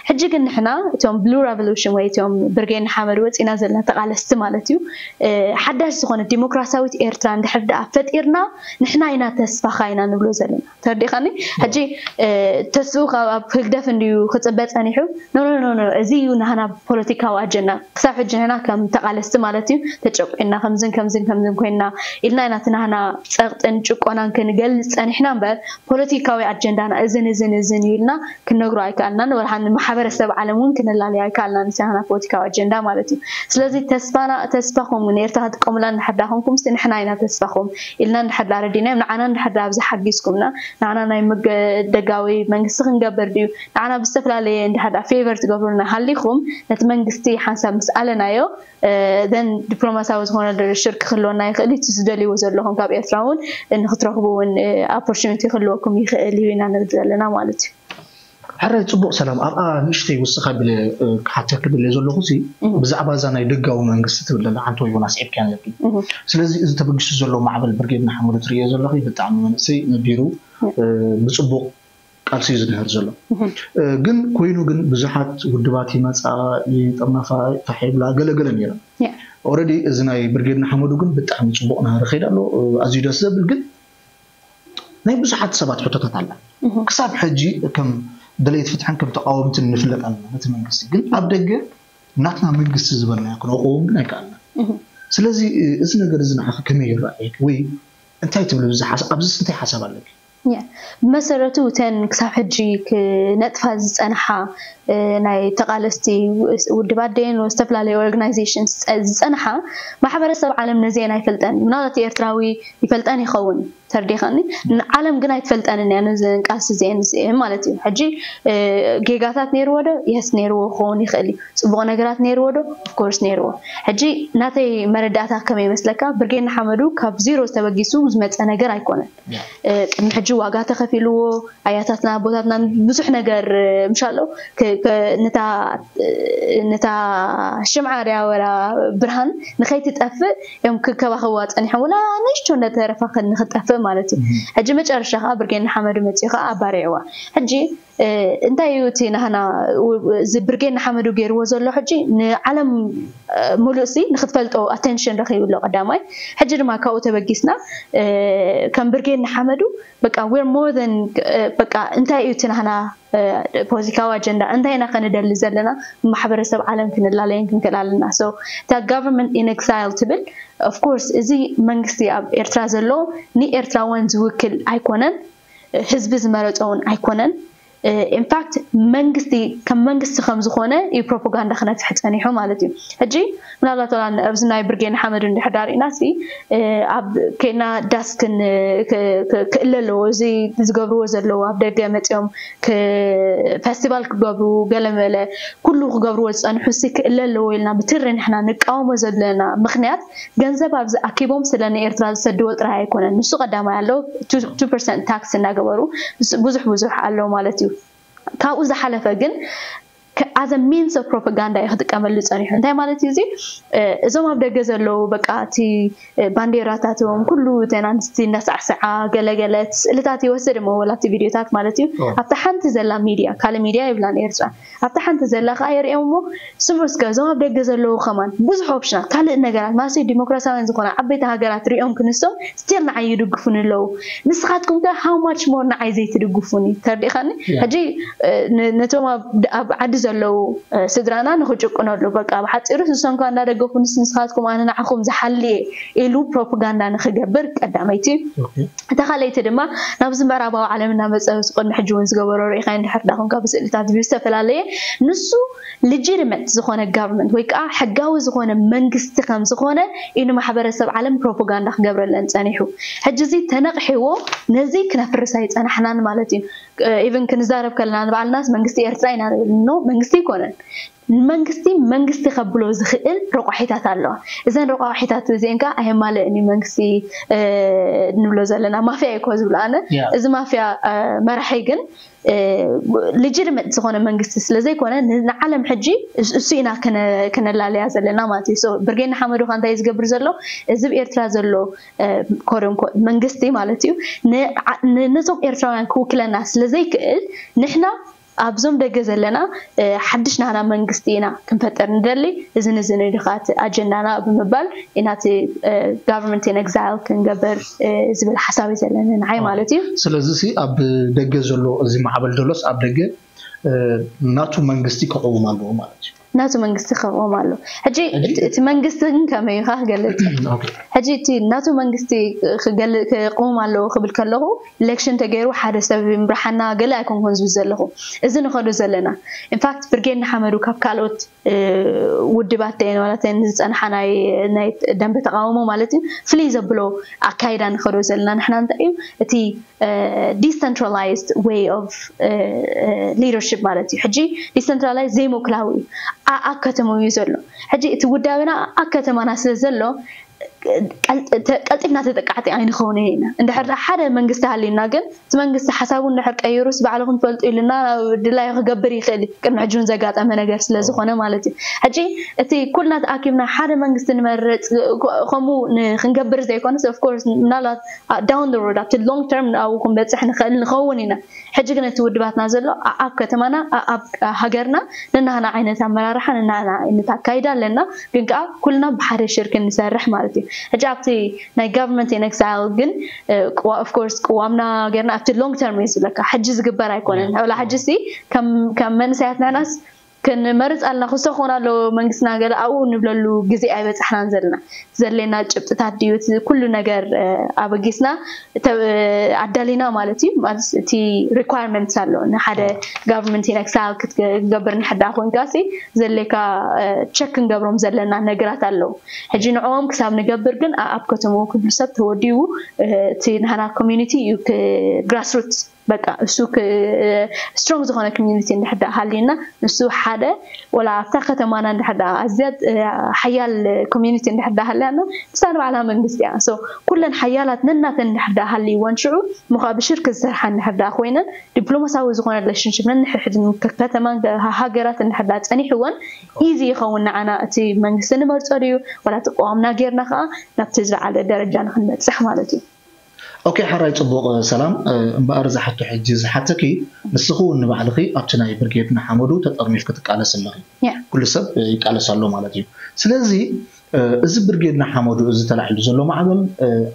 ሕጂ ግን ንሕና እቶም ብሉ ረቨሉሽን ወይ እቶም ብርጌድ ንሓመዱ ወጺና ዘለና ተቓለስቲ ማለት እዩ፣ ሓዳሽ ዝኾነ ዲሞክራሲያዊት ኤርትራ እንድሕር ደኣ ፈጢርና ንሕና ኢና ተስፋኻ ኢና ንብሎ ዘለና። ተረዲኻኒ? ሕጂ ተስኡ ካብ ኣብ ህግደፍ እንድዩ ክጽበ ጸኒሑ። ኖ ኖ ኖ፣ እዚ እዩ ናህና ፖለቲካዊ ኣጀንዳ። ክሳብ ሕጂ ንሕና ከም ተቓለስቲ ማለት እዩ ተጨቁና ከምዝን ከምዝን ከምዝን ኮይና ኢልና ኢና እቲ ናህና ጸቕጥን ጭቆናን ክንገልጽ ጸኒሕና እምበር፣ ፖለቲካዊ ኣጀንዳና እዝን እዝን እዝን እዩ ኢልና ክንነግሮ ኣይከኣልናን። ወላ ሓንቲ ማሕበረሰብ ዓለም እውን ክነላልዮ ኣይከኣልናን፣ እቲ ናህና ፖለቲካዊ ኣጀንዳ ማለት እዩ። ስለዚ ተስፋና፣ ተስፋኹም ንኤርትራ ክትጥቀሙላ እንድሕር ዳኾንኩም፣ እስቲ ንሕና ኢና ተስፋኹም ኢልና እንድሕር ዳረዲናዮም፣ ንዓና እንድሕር ዳኣብዚ ሓጊዝኩምና፣ ንዓና ናይ ደጋዊ መንግስቲ ክንገብር ድዩ፣ ንዓና ብዝተፈላለየ እንድሕር ፌቨር ትገብሩና ሃሊኹም፣ ነቲ መንግስቲ ሓንሳብ ምስ ኣለናዮ፣ ዘን ዲፕሎማሲያዊ ዝኾነ ሽርክ ክህልወና ይኽእል እዩ። እቲ ዝደልይዎ ዘለኹም ካብ ኤርትራ እውን ንክትረኽቡ እውን ኦፖርቹኒቲ ክህልወኩም ይኽእል እዩ ኢና ንብል ዘለና ማለት እዩ። ሕራይ፣ ጽቡቕ ሰላም። ኣብኣ ንእሽተይ ውስኽ ኣቢለ ክሓተኪ ደልየ ዘለኹ ሲ ብዛዕባ እዛ ናይ ደጋዊ መንግስቲ ትብል ዘላ ሓንቲ ወይቦን ኣስዒብክያ ነርኪ። ስለዚ እዚ ተበጊሱ ዘሎ ማዕበል ብርጌድ ንሓመዱ ትርእዮ ዘለኺ ብጣዕሚ መንእሰይ ነቢሩ ብጽቡቕ ቃልሲ እዩ ዝንህር ዘሎ። ግን ኮይኑ ግን ብዙሓት ውድባት ይመጻ፣ ይጥርነፋ፣ ፋሕ ይብላ፣ ገለገለ ነይረን። ኦረዲ እዚ ናይ ብርጌድ ንሓመዱ ግን ብጣዕሚ ጽቡቕ ናህሪ ከይድ ኣሎ፣ ኣዝዩ ደስ ዘብል። ግን ናይ ብዙሓት ሰባት ሕቶታት ኣላ። ክሳብ ሕጂ ከም ደለይቲ ፍትሕን ከም ተቃወምትን ንፍለጥ ኣለና ነቲ መንግስቲ። ግን ኣብ ደገ ናትና መንግስቲ ዝበልናዮ ክንቆም ግን ኣይከኣልና። ስለዚ እዚ ነገር እዚ ንዓኺ ከመይ ይረኣየኪ ወይ እንታይ ትብሊ? ኣብዚ ሓሳብ ኣብዚ እንታይ ሓሳብ ኣለኪ? ብመሰረቱ እተን ክሳብ ሕጂ ክነጥፋ ዝጸንሓ ናይ ተቓለስቲ ውድባት ደየን ዝተፈላለዩ ኦርጋናይዜሽን ዝጸንሓ ማሕበረሰብ ዓለም ነዚአን ኣይፈልጠን። ምናልባት ኤርትራዊ ይፈልጠን ይኸውን ተርዲኻኒ። ዓለም ግን ኣይትፈልጠንን እያ ነዘን ቃልሲ እዚአን ማለት እዩ። ሕጂ ጌጋታት ነይርዎ ዶ? የስ ነይርዎ ክኸውን ይኽእል እዩ። ጽቡቕ ነገራት ነይርዎ ዶ? ኦፍኮርስ ነይርዎ። ሕጂ ናተይ መረዳእታ ከመይ ይመስለካ? ብርጌድ ንሓመዱ ካብ ዜሮ ተበጊሱ ዝመጸ ነገር ኣይኮነን። ቅድሚ ሕጂ ዋጋ ተኸፊልዎ ኣያታትና ኣቦታትና ብዙሕ ነገር ምሻሎ ነታ ሽምዓ ድያ ወላ ብርሃን ንኸይትጠፍእ እዮም ክከባኸብዋ ጸኒሖም፣ ወላ ንእሽቶ እንደተረፋ ንክትጠፍእ ማለት እዩ። ሕጂ መጨረሻ ከዓ ብርጌድ ንሓመዱ መጺኡ ከዓ ኣባሪዕዋ። ሕጂ እንታይ እዩ እቲ ናህና እዚ ብርጌድ ንሓመዱ ገይርዎ ዘሎ? ሕጂ ንዓለም ሙሉእ ሲ ንክትፈልጦ ኣቴንሽን ረኺቡ ኣሎ ቀዳማይ። ሕጂ ድማ ካብኡ ተበጊስና ከም ብርጌድ ንሓመዱ በቃ we're more than በቃ እንታይ እዩ እቲ ናህና ፖለቲካዊ ኣጀንዳ፣ እንታይ ኢና ከንደሊ ዘለና? ማሕበረሰብ ዓለም ክንላለየን ክንክእል ኣለና። So እታ government in exile ትብል፣ of course እዚ መንግስቲ ኣብ ኤርትራ ዘሎ ንኤርትራውያን ዝውክል ኣይኮነን፣ ህዝቢ ዝመረጾ እውን ኣይኮነን። ኢንፋክት መንግስቲ ከም መንግስቲ ከም ዝኾነ እዩ ፕሮፓጋንዳ ክነፍሕ ጸኒሑ ማለት እዩ። ሕጂ ምናልባት ወላ ኣብዚ ናይ ብርጌድ ንሓመዱ እንድሕር ዳርኢና ሲ ኣብ ኬና ዳስ ክእለ ኣለዎ። እዚ ዝገብርዎ ዘለዉ ኣብ ደገ መጺኦም ፌስቲቫል ክገብሩ ገለመለ ኩሉ ክገብርዎ ዝጸንሑ ሲ ክእለ ኣለዎ ኢልና ብትሪ ንሕና ንቃወሞ ዘለና ምክንያት ገንዘብ ኣብዚ ኣኪቦም ስለ ንኤርትራ ዝሰድዎ ጥራይ ኣይኮነን። ንሱ ቀዳማይ ኣሎ two percent ታክስ እናገበሩ ብዙሕ ብዙሕ ኣሎ ማለት እዩ። ካብኡ ዝሓለፈ ግን as a means of propaganda እዩ ክጥቀመሉ ጸኒሑ። እንታይ ማለት እዩ እዚ? እዞም ኣብ ደገ ዘለዉ በቃ እቲ ባንዴራታቶም ኩሉ እተን ኣንስቲ እንዳሳዕስዓ ገለገለ ስእልታት ይወስድ እሞ ወላ እቲ ቪድዮታት ማለት እዩ። ኣብታ ሓንቲ ዘላ ሚድያ ካልእ ሚድያ የብላን ኤርትራ። ኣብታ ሓንቲ ዘላ ከዓ የርእዮም እሞ ስምዑ እስከ እዞም ኣብ ደገ ዘለዉ ከማን ብዙሕ ኦፕሽናት ካልእ ነገራት ማለት ዲሞክራሲያውያን ዝኾነ ዓበይቲ ሃገራት ሪኦም ክንሶም ስቲል ንዓይ ይድግፉኒ ኣለዉ። ንስኻትኩም ከ how much more ንዓይ ዘይትድግፉኒ? ተርዲእኻኒ? ሕጂ ነቶም ኣብ ዓዲ ዘለዉ ስድራና ንኽጭቁነሉ በቃ ብሓፂሩ ንሶም ከ እንዳደገፉንስ ንስኻትኩም ኣነ ንዓኹም ዝሓልየ ኢሉ ፕሮፓጋንዳ ንኽገብር ቀዳመይቲ። እታ ካልኣይቲ ድማ ናብዚ ምዕራባዊ ዓለም እናመፀ ቅድሚ ሕጂ እውን ዝገበሮ ርኢኻ እንድሕር ዳኹም ካብ ስእልታት ብዝተፈላለየ ንሱ ሊጂቲመት ዝኾነ ጋቨርንመንት ወይ ከዓ ሕጋዊ ዝኾነ መንግስቲ ከም ዝኾነ እዩ ንማሕበረሰብ ዓለም ፕሮፓጋንዳ ክገብረለን ጸኒሑ። ሕጂ እዚ ተነቕሕዎ ነዚ ክነፍርስ ኣይጸናሕናን ማለት እዩ። ኢቭን ክንዛረብ ከለና ንባዕልናስ መንግስቲ ኤርትራ ኢና ንብል፣ ኖ መንግስቲ ኣይኮነን። ንመንግስቲ መንግስቲ ከብሎ ዝኽእል ረቋሒታት ኣለዋ። እዘን ረቋሒታት እዚአን ከዓ ኣየማልእን እዩ መንግስቲ ንብሎ ዘለና። ማፍያ እዩ እኮ ዝብሎ ኣነ። እዚ ማፍያ መራሒ ግን ሊጅትመት ዝኾነ መንግስቲ ስለዘይኮነ ንዓለም ሕጂ እሱ ኢና ከነላልያ ዘለና ማለት እዩ። ብርጌድ ንሓመዱ ከ እንታይ ዝገብር ዘሎ? እዚ ብኤርትራ ዘሎ ኮደንኮ መንግስቲ ማለት እዩ ነቶም ኤርትራውያን ክውክለና ስለዘይክእል ንሕና ኣብዞም ደገ ዘለና ሓድሽ ናህና መንግስቲ ኢና ክንፈጥር ንደሊ። እዝን እዝን ድኻት ኣጀንዳና ብምባል ኢና እቲ government in exile ክንገብር ዝብል ሓሳብ እዩ ዘለና ንዓይ ማለት እዩ። ስለዚ ሲ ኣብ ደገ ዘሎ እዚ ማዕበል ዘሎስ ኣብ ደገ ናቱ መንግስቲ ክቐውም ኣለዎ ማለት እዩ። ናቱ መንግስቲ ክቐውም ኣሎ። ሕጂ እቲ መንግስቲ ግን ከመይ ኢኻ ክገልጽ? ሕጂ እቲ ናቱ መንግስቲ ክቐውም ኣለዎ ክብል ከለኹ election ተገይሩ ሓደ ሰብ ይምርሓና ገለ ኣይኮንኩን ዝብል ዘለኹ። እዚ ንኸዶ ዘለና in fact ብርጌድ ንሓመዱ ካብ ካልኦት ውድባት ተየን ዋላተን ዝፀንሓ ናይ ደንበ ተቃውሞ ማለት እዩ ፍልይ ዘብሎ ኣካይዳ ንኸዶ ዘለና ንሕና እንታይ እዩ እቲ decentralized way of leadership ማለት እዩ። ሕጂ decentralized ዘይሞክላዊ እዩ ኣብ ከተማ እዩ ዘሎ። ሕጂ እቲ ውዳበና ኣብ ከተማና ስለ ዘሎ ቀልጢፍና ተጠቃዕቲ ኣይንኸውን ኢና። እንድሕር ሓደ መንግስቲ ሃሊና ግን እቲ መንግስቲ ሓሳቡ እንድሕር ቀይሩስ ባዕልኹም ትፈልጡ ኢሉና ድላዩ ክገብር ይኽእል እዩ። ቅድሚ ሕጂ እውን ዘጋጠመ ነገር ስለ ዝኾነ ማለት እዩ። ሕጂ እቲ ኩልና ተኣኪብና ሓደ መንግስቲ ንመርፅ ከምኡ ክንገብር ዘይኮነስ of course ምናልባት down the road ኣብቲ long term ኣብኡ ክንበፅሕ ንኽእል ንኸውን ኢና። ሕጂ ግን እቲ ውድባትና ዘሎ ኣብ ከተማና ኣብ ሃገርና ነናህና ዓይነት ኣመራርሓ ነናህና ዓይነት ኣካይዳ ኣለና። ግን ከዓ ኩልና ብሓደ ሽርክ ንሰርሕ ማለት እዩ። ሕጂ ኣብቲ ናይ government in exile ግን of course ቅዋምና ገርና ኣብቲ long term እዩ ዝብለካ። ሕጂ ዝግበር ኣይኮነን። ወላ ሕጂ ሲ ከም መንእሰያት ንሕናስ ክንመርፅ ኣለና ክሰኾን ኣለዎ መንግስትና ገለ ኣብኡ ንብለሉ ግዜ ኣይበፃሕናን ዘለና። ዘድለየና ጭብጥታት ድዩ እቲ ኩሉ ነገር ኣበጊስና ኣዳሊና ማለት እዩ። ማለት እቲ requirements ኣሎ ንሓደ government in exile ክትገብር ንሕዳ ኮንካ ሲ ዘድለየካ check ክንገብሮም ዘለና ነገራት ኣለዉ። ሕጂ ንዕኦም ክሳብ ንገብር ግን ኣብ ከተምኡ ክብሉ ሰብ ተወዲቡ እቲ ናህና community እዩ grassroots በቃ እሱ strong ዝኾነ community እንድሕር ደኣ ሃልዩና ንሱ ሓደ ወላ ኣብታ ከተማና እንድሕር ደኣ ኣዝያ ሓያል community እንድሕር ደኣ ሃልያና ንሳ ንባዕላ መንግስቲ እያ። So ኩለን ሓያላት ነናተን እንድሕር ደኣ ሃልይወን ሽዑ ምዃ ብሽርክ ዝሰርሓ እንድሕር ደኣ ኮይነን ዲፕሎማሳዊ ዝኾነ relationship ነንሕድሕድ ከተማን ሃገራት እንድሕር ደኣ ጸኒሕወን easy ይኸውን ንዓና እቲ መንግስቲ ንመርጾ ድዩ ወላ እቲ ቅዋምና ጌርና ከዓ ናብቲ ዝለዓለ ደረጃ ንክንበጽሕ ማለት እዩ። ኦኬ ሓራይ ጽቡቕ ሰላም። እምበኣር ዝሓቶ ሕጂ ዝሓተኪ ንስኺ እውን ንባዕልኺ ኣብቲ ናይ ብርጌድ ንሓመዱ ተጠርኒፍኪ ትቃለሲ ኣለኺ። ኩሉ ሰብ ይቃለስ ኣሎ ማለት እዩ። ስለዚ እዚ ብርጌድ ንሓመዱ እዚ ተላዒሉ ዘሎ ማዕበል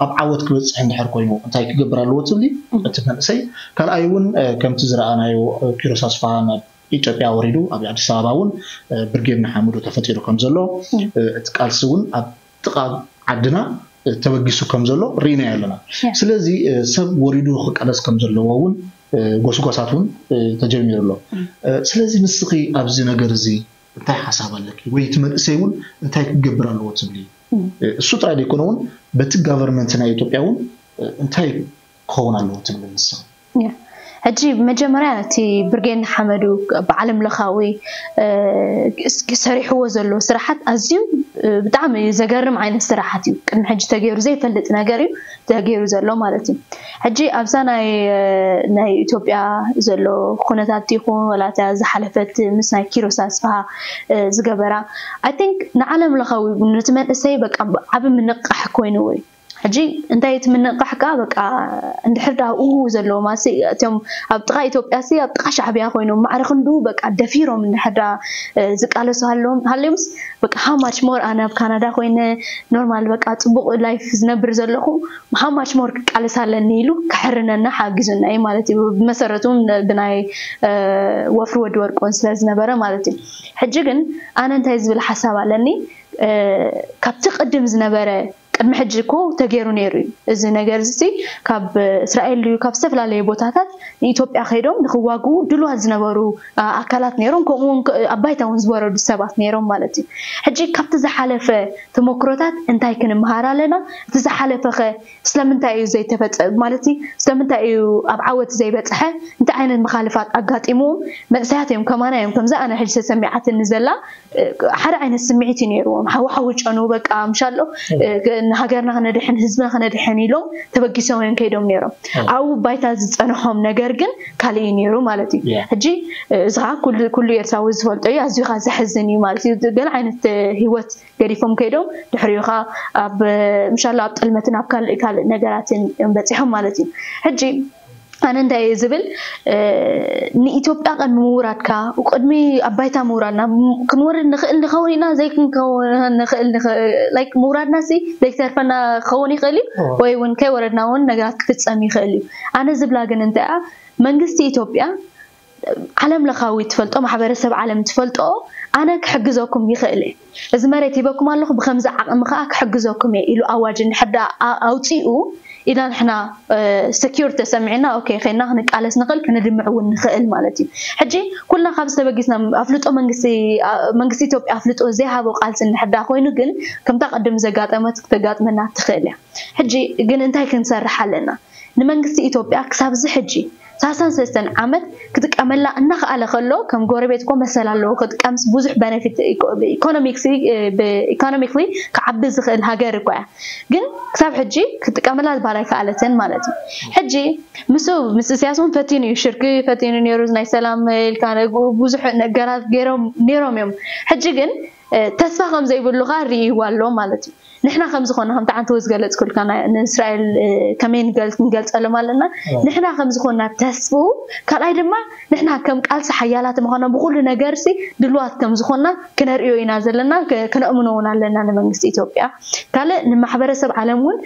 ኣብ ዓወት ክበፅሕ እንድሕር ኮይኑ እንታይ ክገብር ኣለዎ ትብሊ? እቲ መንእሰይ ካልኣይ እውን ከምቲ ዝረኣናዮ ኪሮስ ኣስፋሃ ናብ ኢትዮጵያ ወሪዱ ኣብ ኣዲስ ኣበባ እውን ብርጌድ ንሓመዱ ተፈጢሩ ከም ዘሎ እቲ ቃልሲ እውን ኣብ ጥቓ ዓድና ተበጊሱ ከም ዘሎ ርኢናዮ ኣለና። ስለዚ ሰብ ወሪዱ ክቃለስ ከም ዘለዎ እውን ጎስጓሳት እውን ተጀሚሩ ኣሎ። ስለዚ ንስኺ ኣብዚ ነገር እዚ እንታይ ሓሳብ ኣለኪ ወይ እቲ መንእሰይ እውን እንታይ ክገብር ኣለዎ ትብሊ? እሱ ጥራይ ዘይኮነ እውን በቲ government ናይ ኢትዮጵያ እውን እንታይ ክኸውን ኣለዎ ትብሊ ንስኺ? ሕጂ መጀመርያ ነቲ ብርጌድ ንሓመዱ ብዓለም ለኻዊ ሰሪሕዎ ዘሎ ስራሓት ኣዝዩ ብጣዕሚ ዘገርም ዓይነት ስራሓት እዩ ቅድሚ ሕጂ ተገይሩ ዘይፈልጥ ነገር እዩ ተገይሩ ዘሎ ማለት እዩ። ሕጂ ኣብዛ ናይ ናይ ኢትዮጵያ ዘሎ ኩነታት ይኹን ወላ እታ ዝሓለፈት ምስ ናይ ኪሮስ ኣስፍሃ ዝገበራ I think ንዓለም ለኻዊ ነቲ መንእሰይ በቃ ዓቢ ምንቕቓሕ ኮይኑ ወይ ሕጂ እንታይ እቲ ምንቕቓሕ ከዓ በቃ እንድሕር ደኣ ኣብኡ ዘለዉ ማለት እቶም ኣብ ጥቓ ኢትዮጵያ ሲ ኣብ ጥቓ ሻዕብያ ኮይኖም ማዕረ ክንዱ በቃ ደፊሮም እንድሕር ደኣ ዝቃለሱ ሃለዎም ሃልዮምስ በቃ how much more ኣነ ኣብ ካናዳ ኮይነ ኖርማል በቃ ፅቡቕ life ዝነብር ዘለኹ how much more ክቃለስ ኣለኒ ኢሉ ክሕርነና ሓጊዙና እዩ ማለት እዩ። ብመሰረቱ እውን ብናይ ወፍሪ ወዲ ወርቆን ስለ ዝነበረ ማለት እዩ። ሕጂ ግን ኣነ እንታይ ዝብል ሓሳብ ኣለኒ ካብቲ ቅድም ዝነበረ ቅድሚ ሕጂ እኮ ተገይሩ ነይሩ እዩ እዚ ነገር እዚ ካብ እስራኤል ድዩ ካብ ዝተፈላለዩ ቦታታት ንኢትዮጵያ ከይዶም ንክዋግኡ ድልዋት ዝነበሩ ኣካላት ነይሮም። ከምኡ እውን ኣብ ባይታ እውን ዝወረዱ ሰባት ነይሮም ማለት እዩ። ሕጂ ካብቲ ዝሓለፈ ተመክሮታት እንታይ ክንመሃር ኣለና? እቲ ዝሓለፈ ከ ስለምንታይ እዩ ዘይተፈፀ ማለት ስለምንታይ እዩ ኣብ ዓወት ዘይበፅሐ? እንታይ ዓይነት መኻልፋት ኣጋጢምዎም? መንእሰያት እዮም፣ ከማና እዮም። ከምዚ ኣነ ሕጂ ተሰሚዓትኒ ዘላ ሓደ ዓይነት ስምዒት እዩ ነይርዎም። ሓዊ ሓዊ ጨኑ በቃ ምሻሎ ንሃገርና ክነድሕን ህዝብና ክነድሕን ኢሎም ተበጊሶም እዮም ከይዶም ነይሮም። ኣብኡ ባይታ ዝፀንሖም ነገር ግን ካልእ እዩ ነይሩ ማለት እዩ። ሕጂ እዚ ከዓ ኩሉ ኤርትራዊ ዝፈልጦ እዩ። ኣዝዩ ከዓ ዘሕዝን እዩ ማለት እዩ። ገለ ዓይነት ህይወት ገዲፎም ከይዶም ድሕሪኡ ከዓ ኣብ ምሻሎ ኣብ ጥልመትን ኣብ ካልእ ካልእ ነገራትን እዮም በፂሖም ማለት እዩ። ሕጂ ኣነ እንታይ እየ ዝብል ንኢትዮጵያ ቅድሚ ምውራድካ ቅድሚ ኣባይታ ምውራድና ክንወርድ ንኽእል ንኸውን ኢና ዘይክንከውን ንኽእል ምውራድና ሲ ዘይተርፈና ክኸውን ይኽእል እዩ። ወይ እውን ከይወረድና እውን ነገራት ክፍፀም ይኽእል እዩ። ኣነ ዝብላ ግን እንታይ መንግስቲ ኢትዮጵያ ዓለም ለኻዊ ትፈልጦ ማሕበረሰብ ዓለም ትፈልጦ ኣነ ክሕግዘኩም ይኽእል እየ፣ እዚ መሬት ሂበኩም ኣለኹ ብከምዚ ዓቕሚ ከዓ ክሕግዘኩም እየ ኢሉ ኣዋጅ እንድሕር ኣውፂኡ ኢና ንሕና ሰኪር ተሰሚዕና ኦኬ ከይና ክንቃለስ ንኽእል ክንድምዕ እውን ንኽእል ማለት እዩ። ሕጂ ኩልና ካብ ዝተበጊስና ኣፍልጦ መንግስቲ ኢትዮጵያ ኣፍልጦ ዘይሃቦ ቃልሲ እንድሕር ኮይኑ ግን ከምታ ቅድም ዘጋጠመት ክተጋጥመና ትኽእል እያ። ሕጂ ግን እንታይ ክንሰርሕ ኣለና? ንመንግስቲ ኢትዮጵያ ክሳብዚ ሕጂ ሳሳን ሰስተን ዓመት ክጥቀመላ እናኸኣለ ከሎ ከም ጎረቤት እኮ መሰል ኣለዎ ክጥቀምስ ብዙሕ በነፊት ኢኮኖሚክሊ ክዓቢ ዝኽእል ሃገር እኮ እያ። ግን ክሳብ ሕጂ ክጥቀመላ ዝባል ኣይከኣለትን ማለት እዩ። ሕጂ ምስ ምስ እስያስ እውን ፈቲኑ እዩ ሽርክ ፈቲኑ ነይሩ ናይ ሰላም ኢልካ ብዙሕ ነገራት ገይሮም ነይሮም እዮም። ሕጂ ግን ተስፋ ከም ዘይብሉ ከዓ ርእይዋ ኣሎ ማለት እዩ። ንሕና ከም ዝኾና ከምቲ ዓንተወ ዝገለፅኩልካ ንእስራኤል ከመይ ንገልፀሎም ኣለና። ንሕና ከም ዝኾና ተስፍኡ ካልኣይ ድማ ንሕና ከም ቃልሲ ሓያላት ምዃና ብኩሉ ነገር ሲ ድልዋት ከም ዝኾና ክነርእዮ ኢና ዘለና። ክነእምኖ እውን ኣለና ንመንግስቲ ኢትዮጵያ ካልእ ንማሕበረሰብ ዓለም እውን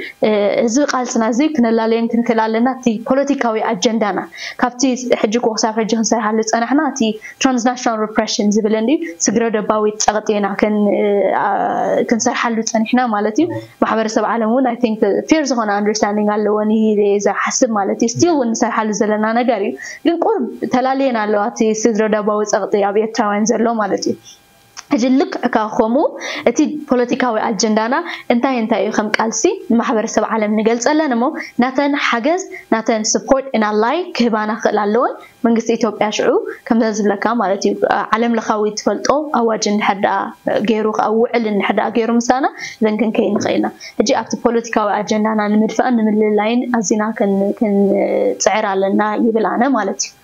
እዚ ቃልስና እዚ ክነላለየን ክንክእል ኣለና። እቲ ፖለቲካዊ ኣጀንዳና ካብቲ ሕጂ ክሳብ ሕጂ ክንሰርሓሉ ዝፀናሕና እቲ ትራንስናሽናል ሪፕሬሽን ዝብል እንዲ ስግረ ደባዊ ፀቕጢ ኢና ክንሰርሓሉ ፀኒሕና ማለት እዩ። ማሕበረሰብ ዓለም እውን I think fair ዝኾነ understanding ኣለዎ ንይለ ዝሓስብ ማለት እዩ። ስቲል እውን ንሰርሓሉ ዘለና ነገር እዩ። ግን ቁርብ ተላልየን ኣለዋ እቲ ስግረ ደባዊ ፀቕጢ ኣብ ኤርትራውያን ዘሎ ማለት እዩ። ሕጂ ልክዕ ካብ ከምኡ እቲ ፖለቲካዊ ኣጀንዳና እንታይ እንታይ እዩ ከም ቃልሲ ንማሕበረሰብ ዓለም ንገልፀለን እሞ ናተን ሓገዝ ናተን ስፖርት እና ላይክ ክህባና ክኽእል ኣለወን። መንግስቲ ኢትዮጵያ ሽዑ ከምዛ ዝብለካ ማለት እዩ ዓለም ለኻዊ ትፈልጦ ኣዋጅ እንድሕር ደኣ ገይሩ ከዓ ውዕል እንድሕር ደኣ ገይሩ ምሳና ዘን ክንከይድ ንኽእል ኢና። ሕጂ ኣብቲ ፖለቲካዊ ኣጀንዳና ንምድፋእን ንምልላይን ኣዚና ክንፅዕር ኣለና ይብል ኣነ ማለት እዩ።